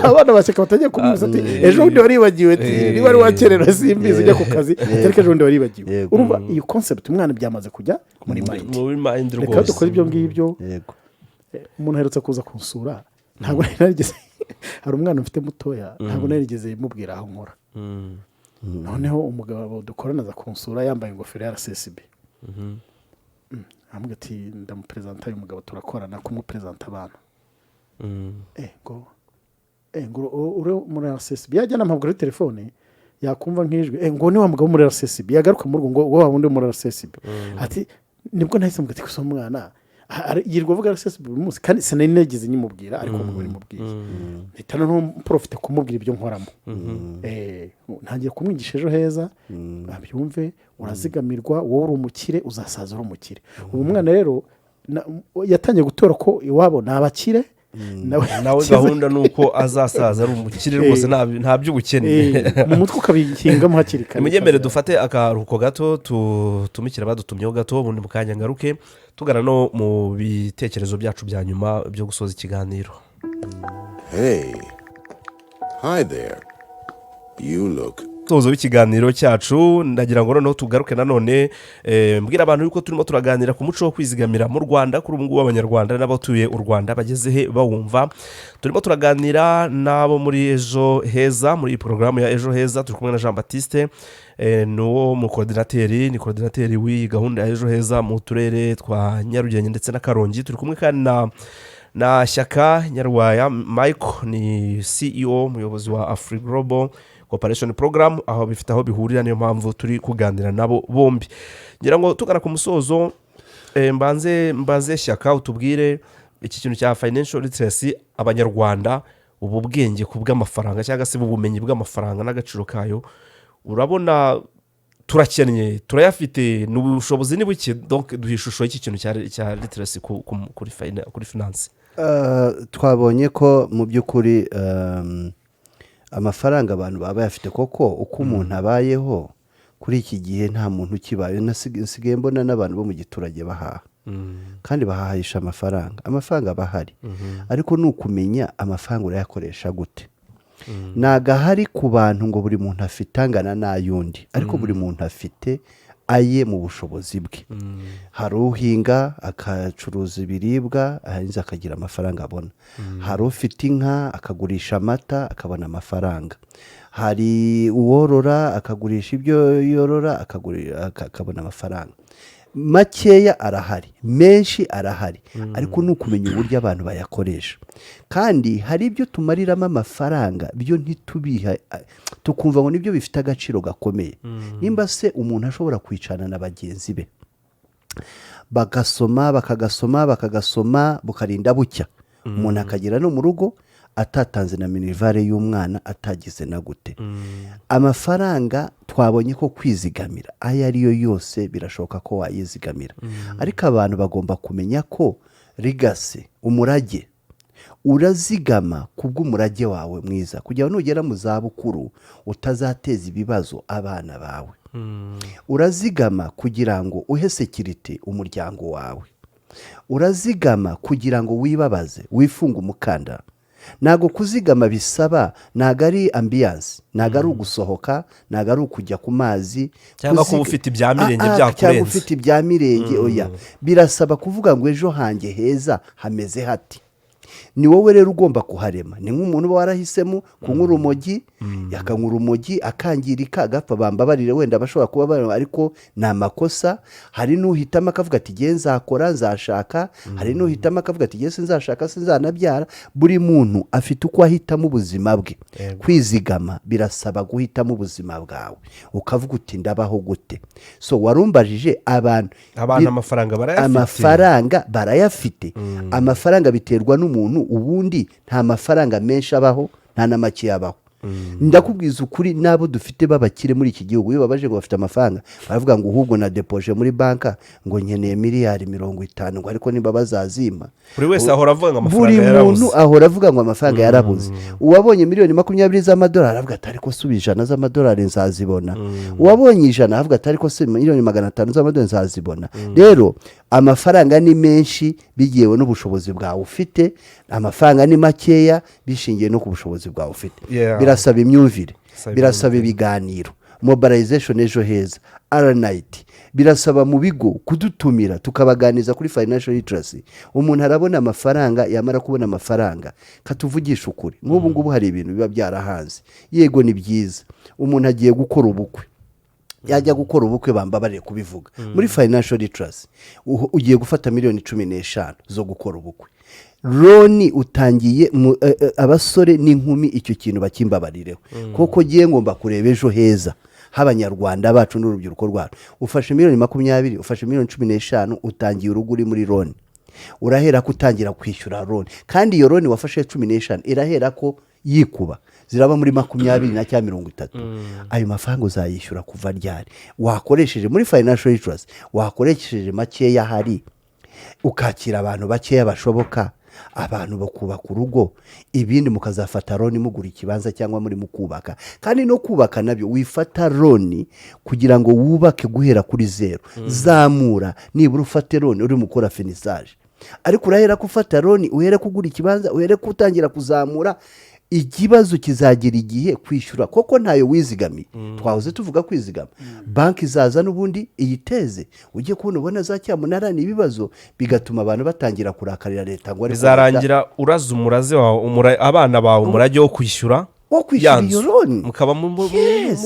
S3: abana baseka, batangiye kumwibutsa ati: "Ejo bundi waribagiwe," ati: "Niba wari wakerewe simbizi, ujya ku kazi," ati: "Ariko ejo bundi waribagiwe." Urumva iyo concept umwana byamaze kujya muri mind.
S1: Muri mind.
S3: Reka
S1: Rwose.
S3: dukore ibyo ngibyo. Umuntu aherutse kuza kunsura, ntabwo nari narigeze, hari umwana mfite mutoya, ntabwo nari narigeze mubwira aho nkora. Noneho umugabo dukorana aza kunsura yambaye ingofero ya RSSB. Aramubwira ati: "Ndamuperezanta uyu mugabo turakorana," kumuperezanta abantu. Ngo uri muri RSSB? Yajya anampamagara kuri telefone, yakumva nk'ijwi, ngo ni wa mugabo wo muri RSSB. Yagaruka mu rugo, ngo wa wundi wo muri RSSB. Ati nibwo nahise mubwira ati: "Gusa umwana yirirwa avuga RSSB buri munsi," kandi sinari nigeze nyimubwira, ariko umugabo nimubwiye, mpita noneho mporofite kumubwira ibyo nkoramo. Ntangiye kumwigisha Ejo Heza, abyumve: urazigamirwa, wowe uri umukire, uzasaza uri umukire. Ubu umwana rero yatangiye gutora ko iwabo ni abakire, nawe
S1: Nawe gahunda ni uko azasaza ari umukire rwose, nta by'ubukene.
S3: Mu mutwe ukabihingamo hakiri kare.
S1: Munyemere dufate akaruhuko gato, tumikire abadutumyeho gato, ubundi mu kanya ngaruke tugana no mu bitekerezo byacu bya nyuma byo gusoza ikiganiro.
S5: Hey. Hi there. You look
S1: Musozo w'ikiganiro cyacu, ndagira ngo noneho tugaruke nanone, mbwira abantu yuko turimo turaganira ku muco wo kwizigamira mu Rwanda. Kuri ubu ngubu Abanyarwanda n'abatuye u Rwanda bageze he bawumva? Turimo turaganira n'abo muri Ejo Heza, muri iyi porogaramu ya Ejo Heza. Turi kumwe na Jean Baptiste, ni uwo mu coordinateur, ni coordinateur w'iyi gahunda ya Ejo Heza mu turere twa Nyarugenge ndetse na Karongi. Turi kumwe kandi na Shyaka Nyarwaya Michael, ni CEO, umuyobozi wa Afri Global Cooperation Program, aho bifite aho bihurira, niyo mpamvu turi kuganira nabo bombi. Ngira ngo tugana ku musozo, mbanze mbaze Shyaka, utubwire iki kintu cya financial literacy. Abanyarwanda, ubu bwenge ku bw'amafaranga cyangwa se ubumenyi bw'amafaranga n'agaciro kayo, urabona turakennye, turayafite, ni ubushobozi ni buke? Donc duha ishusho y'iki kintu cya literacy kuri finance.
S2: Twabonye ko mu by'ukuri amafaranga abantu baba bayafite koko. Uko umuntu abayeho kuri iki gihe, nta muntu ukibaye. Nsigaye mbona n'abantu bo mu giturage bahaha kandi bahahisha amafaranga. Amafaranga aba ahari, ariko ni ukumenya amafaranga urayakoresha gute. Ntago ahari ku bantu ngo buri muntu afite angana n'ay'undi, ariko buri muntu afite aye mu bushobozi bwe. Hari uhinga akacuruza ibiribwa, ahangiza akagira amafaranga abona. Hari ufite inka akagurisha amata akabona amafaranga. Hari uworora akagurisha ibyo yorora akabona amafaranga. Makeya arahari, menshi arahari, ariko ni ukumenya uburyo abantu bayakoresha. Kandi hari ibyo tumariramo amafaranga byo ntitubiha, tukumva ngo nibyo bifite agaciro gakomeye. Nimba se umuntu ashobora kwicarana na bagenzi be bagasoma, bakagasoma, bakagasoma, bukarinda bucya, umuntu akagera no mu rugo atatanze na minerval y'umwana, atagize na gute. Amafaranga twabonye ko kwizigamira ayo ari yo yose birashoboka ko wayizigamira, ariko abantu bagomba kumenya ko legacy, umurage, urazigama ku bw'umurage wawe mwiza kugira ngo nugera mu zabukuru utazateza ibibazo abana bawe. Urazigama kugira ngo uhe sécurité umuryango wawe. Urazigama kugira ngo wibabaze, wifunge umukandara. Ntabwo kuzigama bisaba, ntabwo ari ambiance, ntabwo ari ugusohoka, ntabwo ari ukujya ku mazi.
S1: Cyangwa kuba ufite ibya mirenge byakurenze.
S2: Cyangwa ufite ibya mirenge, oya. Birasaba kuvuga ngo ejo hanjye heza hameze hati? Ni wowe rero ugomba kuharema. Ni nk'umuntu uba warahisemo kunywa urumogi, akanywa urumogi akangirika, agapfa. Bambabarire, wenda bashobora kuba bari, ariko ni amakosa. Hari n'uhitamo akavuga ati: "Ngiye nzakora, nzashaka." Hari n'uhitamo akavuga ati: "Ngiye sinzashaka, sinzanabyara." Buri muntu afite uko ahitamo ubuzima bwe. Kwizigama birasaba guhitamo ubuzima bwawe, ukavuga uti: "Ndabaho gute?" So warumbajije abantu
S1: Abantu amafaranga barayafite?
S2: Amafaranga barayafite. Amafaranga biterwa n'umuntu. Ubundi nta mafaranga menshi abaho, nta na make abaho. Ndakubwiza ukuri, n'abo dufite b'abakire muri iki gihugu, iyo babaje ngo bafite amafaranga, baravuga ngo: "Ahubwo na depoje muri banka, ngo nkeneye miliyari 50," ngo ariko niba bazazimpa.
S1: Buri wese ahora avuga ngo
S2: Buri
S1: amafaranga yarabuze.
S2: muntu ahora avuga ngo amafaranga yarabuze. Uwabonye miliyoni 20 z'amadolari aravuga ati: "Ariko se ubu 100 z'amadolari nzazibona?" Uwabonye 100 aravuga ati: "Ariko se miliyoni 500 z'amadolari nzazibona?" Rero amafaranga ni menshi bigiyewe n'ubushobozi bwawe ufite, amafaranga ni makeya bishingiye no ku bushobozi bwawe ufite. Birasaba imyumvire,
S1: Bisaba
S2: birasaba ibiganiro, mobilization, Ejo Heza, RNIT. Birasaba mu bigo kudutumira tukabaganiza kuri financial literacy. Umuntu arabona amafaranga, yamara kubona amafaranga, katuvugisha ukuri, nk'ubu ngubu hari ibintu biba byarahanze. Yego, ni byiza, umuntu agiye gukora ubukwe, yajya gukora ubukwe, bambabarire kubivuga, muri financial literacy ugiye gufata miliyoni 15 zo gukora ubukwe, loan utangiye abasore n'inkumi, icyo kintu bakimbabarireho kuko ngiye ngomba kureba ejo heza h'Abanyarwanda bacu n'urubyiruko rwacu. Ufashe miliyoni 20, ufashe miliyoni 15, utangiye urugo uri muri loan. Urahera ko utangira kwishyura loan, kandi iyo loan wafashe 15 irahera ko yikuba, ziraba muri 20 na cyangwa 30. Ayo mafaranga uzayishyura kuva ryari? Wakoresheje muri financial literacy, wakoresheje makeya ahari, ukakira abantu bakeya bashoboka, abantu bakubaka urugo, ibindi mukazafata loan mugura ikibanza cyangwa muri mukubaka. Kandi no kubaka nabyo, wifata loan kugira ngo wubake guhera kuri zeru. Zamura, nibura ufate loan uri gukora finissage, ariko urahera ko ufata loan, uhere kugura ikibanza, uhere ko utangira kuzamura. Ikibazo kizagera igihe kwishyura koko ntayo wizigamiye. Twahoze tuvuga kwizigama, banki izaza n'ubundi iyiteze, ujye kubona ubona za cyamunara. Ni ibibazo bigatuma abantu batangira kurakarira leta ngo ariko
S1: Bizarangira uraza umuraze wawe, abana bawe umurage wo kwishyura
S2: wo kwishyura
S1: ya
S2: iyo
S1: nzu.
S2: Loan.
S1: Mukaba
S2: Yes.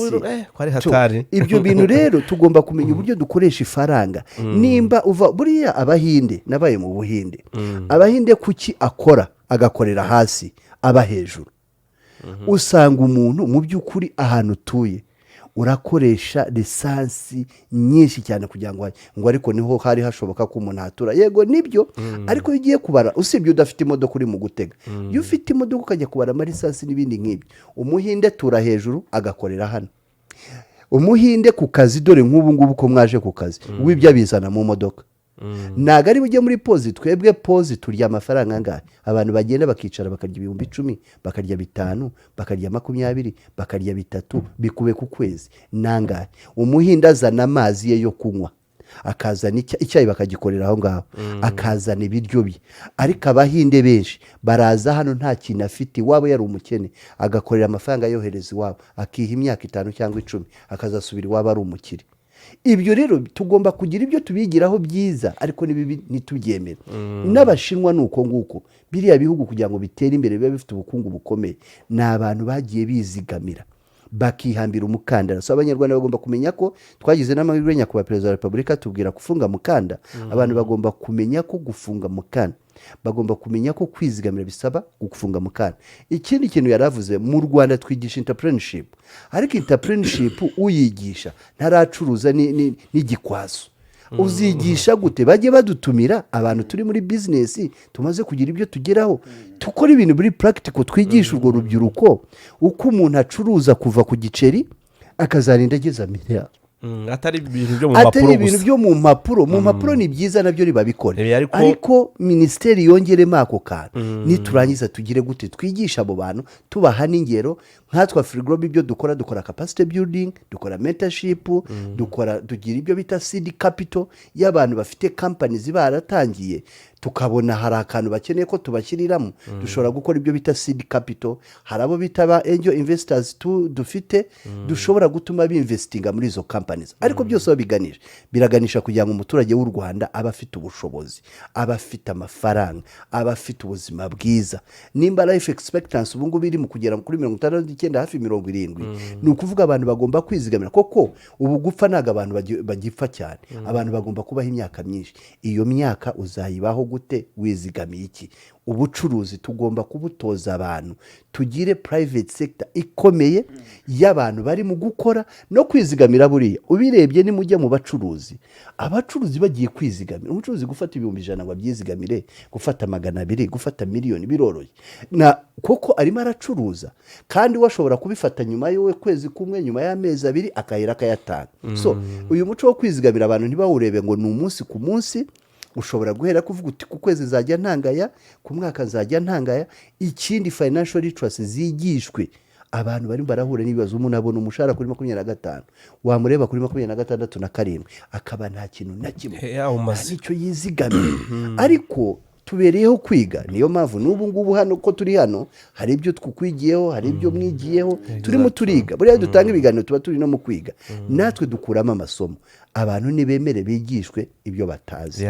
S1: ko ari hatari.
S2: Ibyo bintu rero tugomba kumenya uburyo dukoresha ifaranga. Nimba uva buriya Abahinde, nabaye mu Buhinde, Abahinde kuki akora agakorera hasi aba hejuru? Usanga umuntu mu by'ukuri ahantu utuye urakoresha lisansi nyinshi cyane kugira ngo ngo ariko niho hari hashoboka ko umuntu ahatura. Yego nibyo, ariko iyo ugiye kubara, usibye udafite imodoka uri mu gutega, iyo ufite imodoka ukajya kubara amalisansi n'ibindi nk'ibyo, Umuhinde atura hejuru agakorera hano. Umuhinde ku kazi, dore nk'ubu ngubu ko mwaje ku kazi, w'ibyo abizana mu modoka, ntabwo ari bujye muri pause. Twebwe pause turya amafaranga angahe? Abantu bagenda bakicara bakarya 10,000, bakarya 5, bakarya 20, bakarya 3, bikube ku kwezi nangahe? Umuhinde azana amazi ye yo kunywa, akazana icyayi bakagikorera aho ngaho, akazana ibiryo bye. Ariko Abahinde benshi baraza hano nta kintu afite iwabo, yari umukene, agakorera amafaranga yohereza iwabo, akiha imyaka 5 cyangwa 10, akazasubira iwabo ari umukire. Ibyo rero tugomba kugira ibyo tubigiraho byiza, ariko n'ibibi ntitubyemere. N'Abashinwa ni uko nguko. Biriya bihugu kugira ngo bitere imbere, bibe bifite ubukungu bukomeye, ni abantu bagiye bizigamira, bakihambira umukandara. So Abanyarwanda bagomba kumenya ko twagize n'amahirwe, Nyakubahwa Perezida wa Repubulika tubwira gufunga mukanda. Abantu bagomba kumenya ko gufunga mukanda, bagomba kumenya ko kwizigamira bisaba gufunga mukanda. Ikindi kintu yari avuze, mu Rwanda twigisha entrepreneurship, ariko entrepreneurship uyigisha ntaracuruza n'igikwazo, uzigisha gute? Bajye badutumira abantu turi muri business, tumaze kugira ibyo tugeraho, dukora ibintu muri practical, twigisha urwo rubyiruko uko umuntu acuruza kuva ku giceri akazarinda ageza miliyari.
S1: Atari ibintu byo mu
S2: Atari
S1: mpapuro
S2: ibintu
S1: gusa.
S2: byo mu mpapuro. Mu mpapuro ni byiza nabyo ribabikore,
S1: Ibi
S2: ariko minisiteri yongeremo ako kantu. Niturangiza tugire gute? Twigisha abo bantu, tubaha n'ingero. Nkatwe Afuriglobal ibyo dukora, dukora capacity building, dukora mentorship, dukora, tugira ibyo bita seed capital y'abantu bafite company baratangiye, tukabona hari akantu bakeneye ko tubashyiriramo, dushobora gukora ibyo bita seed capital. Hari abo bita ba angel investors dufite, dushobora gutuma binvestinga muri izo companies. Ariko byose babiganisha, biraganisha kugira ngo umuturage w'u Rwanda abe afite ubushobozi, abe afite amafaranga, abe afite ubuzima bwiza. Nimba life expectancy ubu ngubu iri mu kugera kuri 69, hafi 70, ni ukuvuga abantu bagomba kwizigamira koko. Ubu gupfa ntabwo abantu bagipfa cyane, abantu bagomba kubaho imyaka myinshi. Iyo myaka uzayibaho gute wizigamiye iki? Ubucuruzi tugomba kubutoza abantu, tugire private sector ikomeye y'abantu bari mu gukora no kwizigamira. Buriya ubirebye, nimujya mu bacuruzi, abacuruzi bagiye kwizigamira. Umucuruzi gufata 100,000 ngo abyizigamire, gufata 200, gufata miliyoni biroroshye na kuko arimo aracuruza, kandi we ashobora kubifata nyuma y'ukwezi kumwe, nyuma y'amezi 2, akahera akayatanga. So uyu muco wo kwizigamira abantu ntibawurebe ngo ni umunsi ku munsi. Ushobora guhera kuvuga uti ku kwezi nzajya ntangaya, ku mwaka nzajya ntangaya. Ikindi, financial literacy zigishwe abantu barimo barahura n'ibibazo. Umuntu abona umushahara kuri 25, wamureba kuri 26 na 7 akaba nta kintu na kimwe
S1: Yawumaze.
S2: nta n'icyo yizigamiye. Ariko tubereyeho kwiga, niyo mpamvu n'ubu ngubu hano ko turi hano, hari ibyo twikwigiyeho, hari ibyo mwigiyeho, turimo turiga. Buriya dutanga ibiganiro tuba turi no mu kwiga, natwe dukuramo amasomo. Abantu nibemere bigishwe ibyo batazi,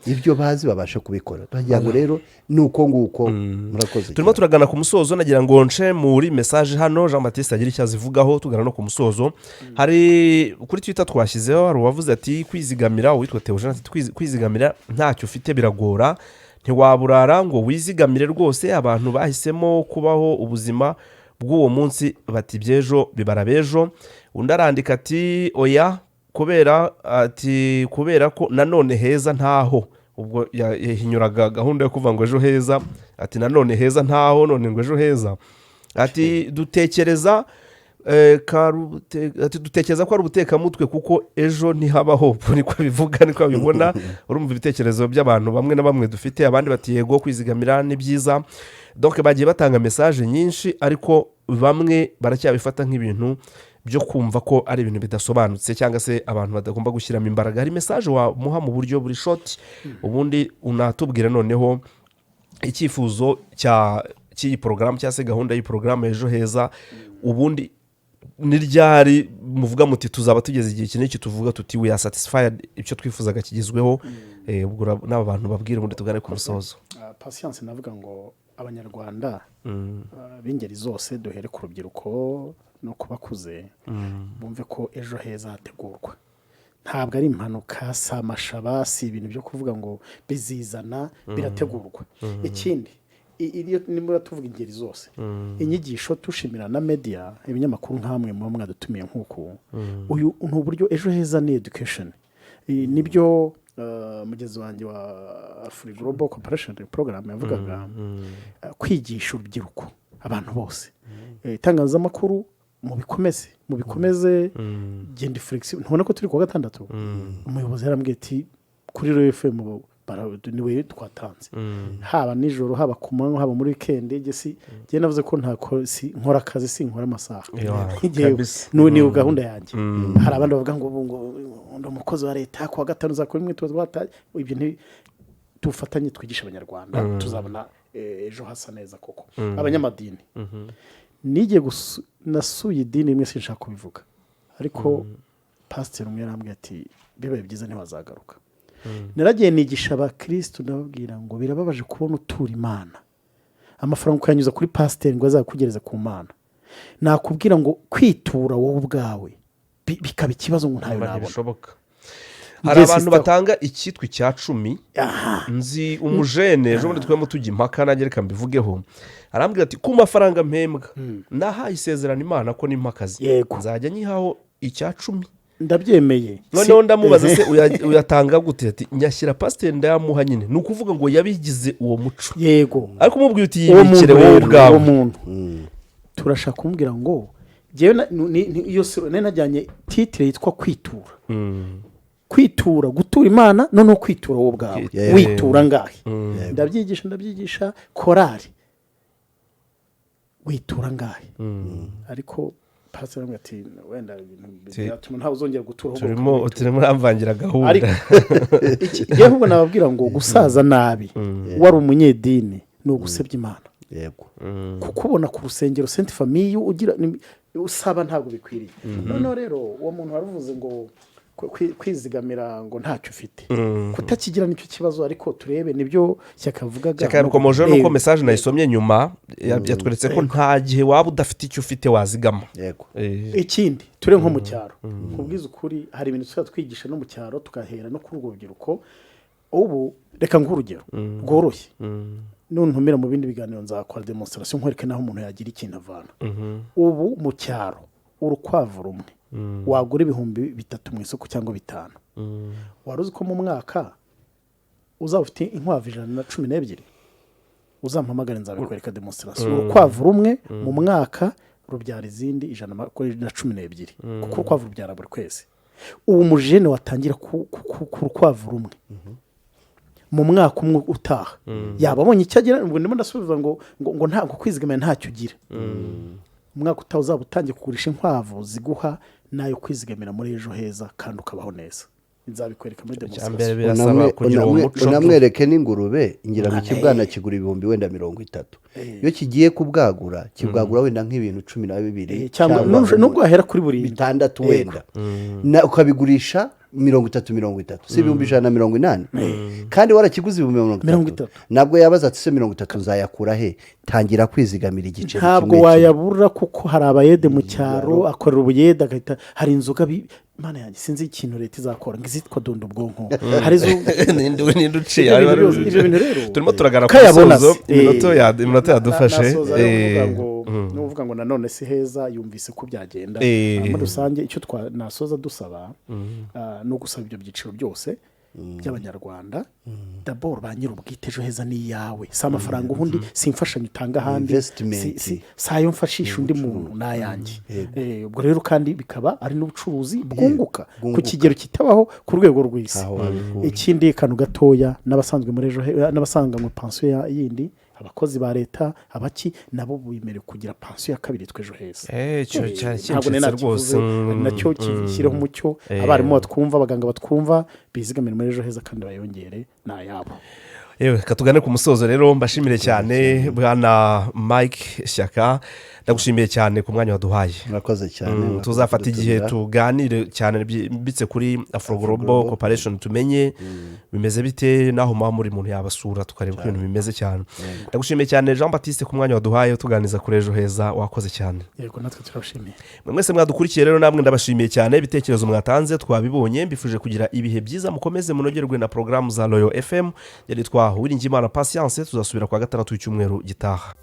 S2: ibyo bazi babashe kubikora. Twagira ngo rero ni uko nguko. Murakoze
S1: Turimo
S2: cyane.
S1: turagana ku musozo. Nagira ngo nce muri message hano, Jean Baptiste agira icyo azivugaho tugana no ku musozo. Hari kuri Twitter twashyizeho, hari uwavuze ati kwizigamira, uwitwa Theogene ati "Kwizigamira ntacyo ufite biragora, ntiwaburara ngo wizigamire rwose. Abantu bahisemo kubaho ubuzima bw'uwo munsi, bati iby'ejo bibara b'ejo." Undi arandika ati oya, kubera ati kubera ko nanone heza ntaho. Ubwo yahinyuraga gahunda yo kuvuga ngo ejo heza, ati nanone heza ntaho, none ngo ejo heza. Ati dutekereza ati dutekereza ko ari ubutekamutwe kuko ejo ntihabaho. Ubwo niko abivuga, niko abibona. Urumva ibitekerezo by'abantu bamwe na bamwe dufite. Abandi bati yego, kwizigamira ni byiza. Donc bagiye batanga message nyinshi, ariko bamwe baracyabifata nk'ibintu byo kumva ko ari ibintu bidasobanutse cyangwa se abantu batagomba gushyiramo imbaraga. Hari message wamuha mu buryo buri short, ubundi unatubwira noneho icyifuzo cya cy'iyi porogaramu cyangwa se gahunda y'iyi porogaramu Ejo Heza, ubundi ni ryari muvuga muti tuzaba tugeze igihe iki n'iki, tuvuga tuti we are satisfied, icyo twifuzaga kigezweho? Ubwo n'aba bantu babwire, ubundi tugane ku musozo.
S3: Patience, navuga ngo Abanyarwanda b'ingeri zose, duhere ku rubyiruko no ku bakuze, bumve ko Ejo Heza hategurwa. Ntabwo ari impanuka, si amashaba, si ibintu byo kuvuga ngo bizizana, birategurwa. Ikindi, iyo niba tuvuga ingeri zose, inyigisho, tushimira na media, ibinyamakuru nk'amwe muba mwadutumiye nk'uku. Uyu ni uburyo Ejo Heza ni education. Nibyo mugenzi wanjye wa Afri Global Cooperation Program yavugaga, kwigisha urubyiruko, abantu bose. Itangazamakuru mubikomeze, mubikomeze. Genda flexible. Ntubona ko turi kuwa gatandatu? Umuyobozi yarambwiye ati kuri Royal FM niwe twatanze, haba nijoro, haba ku manywa, haba muri weekend. Njye si njye navuze ko ntako si nkora akazi, si nkora amasaha. Njyewe, ni gahunda yanjye. Hari abandi bavuga ngo ubu ngo ndi umukozi wa leta, kuwa gatanu uzakora imyitozo wata ibyo. Dufatanye twigishe Abanyarwanda, tuzabona ejo hasa neza koko. Abanyamadini, nigiye nasuye idini rimwe, sinshaka kubivuga, ariko pasiteri umwe yarambwiye ati bibaye byiza ntiwazagaruka. Naragiye nigisha abakirisitu, ndababwira ngo birababaje kubona utura Imana amafaranga, ukayanyuza kuri pasiteri ngo azakugereze ku Mana. Nakubwira ngo kwitura wowe ubwawe bikaba ikibazo, ngo ntayo nabona.
S1: Ntibishoboka. Hari
S3: Njye
S1: abantu
S3: sister-
S1: batanga icyitwa icya cumi. Nzi umujene, ejo bundi twemo tujya impaka nanjye, reka mbivugeho, arambwira ati ku mafaranga mpembwa nahaye isezerano Imana ko nimpa akazi nzajya nyihaho icya cumi.
S3: Ndabyemeye.
S1: Noneho ndamubaza se uyatanga gute? Ati nyashyira pasiteri, ndayamuha nyine. Ni ukuvuga ngo yabigize uwo muco. Ariko umubwiye uti
S3: Uwo muntu
S1: yibikire wowe
S3: rero,
S1: ubwawe.
S3: Uwo muntu turashaka kumubwira ngo njyewe iyo siro nari najyanye titre yitwa kwitura, kwitura, gutura Imana, noneho kwitura wowe ubwawe. Witura ngahe? Ndabyigisha, ndabyigisha korari, witura ngahe? Ariko pasiteri aramubwira ati wenda ibintu byatuma ntawe uzongera gutura, ahubwo
S1: Turimo
S3: ukabitura.
S1: Turimo uramvangira gahunda.
S3: Ariko njyewe ahubwo nababwira ngo gusaza nabi wari umunyedini ni ugusebya Imana, kuko ubona ku rusengero Sainte Famille ugira usaba, ntabwo bikwiriye. Noneho rero uwo muntu waravuze ngo kwizigamira ngo ntacyo ufite, kutakigira nicyo kibazo. Ariko turebe nibyo Shyaka yavugaga.
S1: Shyaka yabikomojeho, nuko message nayisomye nyuma, yatweretse ko nta gihe waba udafite icyo ufite wazigama.
S3: Ikindi, ture nko mu cyaro, kubwiza ukuri, hari ibintu tuzajya twigisha no mu cyaro, tugahera no kuri urwo rubyiruko. Ubu reka nguhe urugero rworoshye. Nuntumira mu bindi biganiro nzakora demonstration, nkwereke n'aho umuntu yagira ikintu avana. Ubu mu cyaro urukwavu rumwe wagura 3000 mu isoko cyangwa 5000. Wari uzi ko mu mwaka uzaba ufite inkwavu 112? Uzampamagare, nzabikwereka demonstration. Urukwavu rumwe mu mwaka rubyara izindi 112, kuko urukwavu rubyara buri kwezi. Ubu umujene watangira ku rukwavu rumwe, mu mwaka umwe utaha yaba abonye icyo agira. Ubwo ndimo ndasubiza ngo ntabwo kwizigamira ntacyo ugira. Umwaka utaha uzaba utangiye kugurisha inkwavu ziguha n'ayo kwizigamira muri Ejo Heza, kandi ukabaho neza. Nzabikwereka muri
S1: Icya
S3: demonstration.
S1: mbere birasaba kugira uwo muco.
S2: Unamwereke n'ingurube, ngira ngo ikibwana kigura ibihumbi wenda 30. Iyo kigiye kubwagura, kibwagura wenda nk'ibintu 12
S3: cyangwa nubwo wahera kuri burindwi.
S2: 6 wenda. Ukabigurisha 30 30, si 180,000? Kandi warakiguze ibihumbi mirongo
S3: Mirongo
S2: itatu.
S3: itatu.
S2: Nabwo yabaza ati se 30 nzayakura he? Tangira kwizigamira igiceri
S3: Ntabwo
S2: kimwe kimwe.
S3: wayabura, kuko hari abayede mu cyaro, akorera ubuyede agahita hari inzoga mana yanjye, sinzi ikintu leta izakora ngo izitwa dunda ubwonko, hari izo
S1: Ninde uciye?
S3: Ibyo bintu byose, ibyo bintu rero
S1: Turimo turagana ku
S3: kayabona
S1: musozo.
S3: se.
S1: Iminota yadufashe.
S3: Nasoza rero nuvuga ngo nuvuga ngo nanone si heza, yumvise ko byagenda. Muri rusange icyo nasoza dusaba, ni ugusaba ibyo byiciro byose by'Abanyarwanda, d'abord ba nyir'ubwite. Ejo Heza ni iyawe, si amafaranga ubundi, si imfashanyo utanga ahandi,
S2: Investment.
S3: si ayo mfashisha undi muntu, ni ayanjye. Ubwo rero kandi bikaba ari n'ubucuruzi bwunguka ku
S2: Bwunguka.
S3: kigero kitabaho ku rwego rw'isi.
S2: Aho wabikura.
S3: Ikindi kantu gatoya, n'abasanzwe muri Ejo n'abasanganywe pansiyo yindi, abakozi ba leta, abaki nabo bemerewe kugira pansiyo ya kabiri yitwa Ejo Heza.
S1: Icyo cyari
S3: Ntabwo nari
S1: kincitse rwose.
S3: nakivuze, ari nacyo kishyireho umucyo. Abarimu batwumva, abaganga batwumva, bizigamire muri Ejo Heza kandi bayongere, ni ayabo.
S1: Yewe, reka tugane ku musozo rero. Mbashimire cyane, bwana Mike Shyaka, ndagushimiye cyane ku mwanya waduhaye.
S2: Murakoze cyane, mwakoze
S1: Tuzafata igihe
S2: kudutumira.
S1: tuganire cyane byimbitse kuri Afro Global
S2: Global.
S1: Corporation, tumenye bimeze bite n'aho muba muri, umuntu yabasura tukareba uko ibintu bimeze cyane. Ndagushimiye cyane, Jean Baptiste, ku mwanya waduhaye utuganiza kuri Ejo Heza, wakoze cyane.
S3: Yego, natwe turabashimiye.
S1: Mwe mwese mwadukurikiye rero, namwe ndabashimiye cyane. Ibitekerezo mwatanze twabibonye. Mbifuje kugira ibihe byiza, mukomeze munogerwe na porogaramu za Royal FM. Yari twa Uwiringiyimana Patience. Tuzasubira kwa gatandatu w'icyumweru gitaha.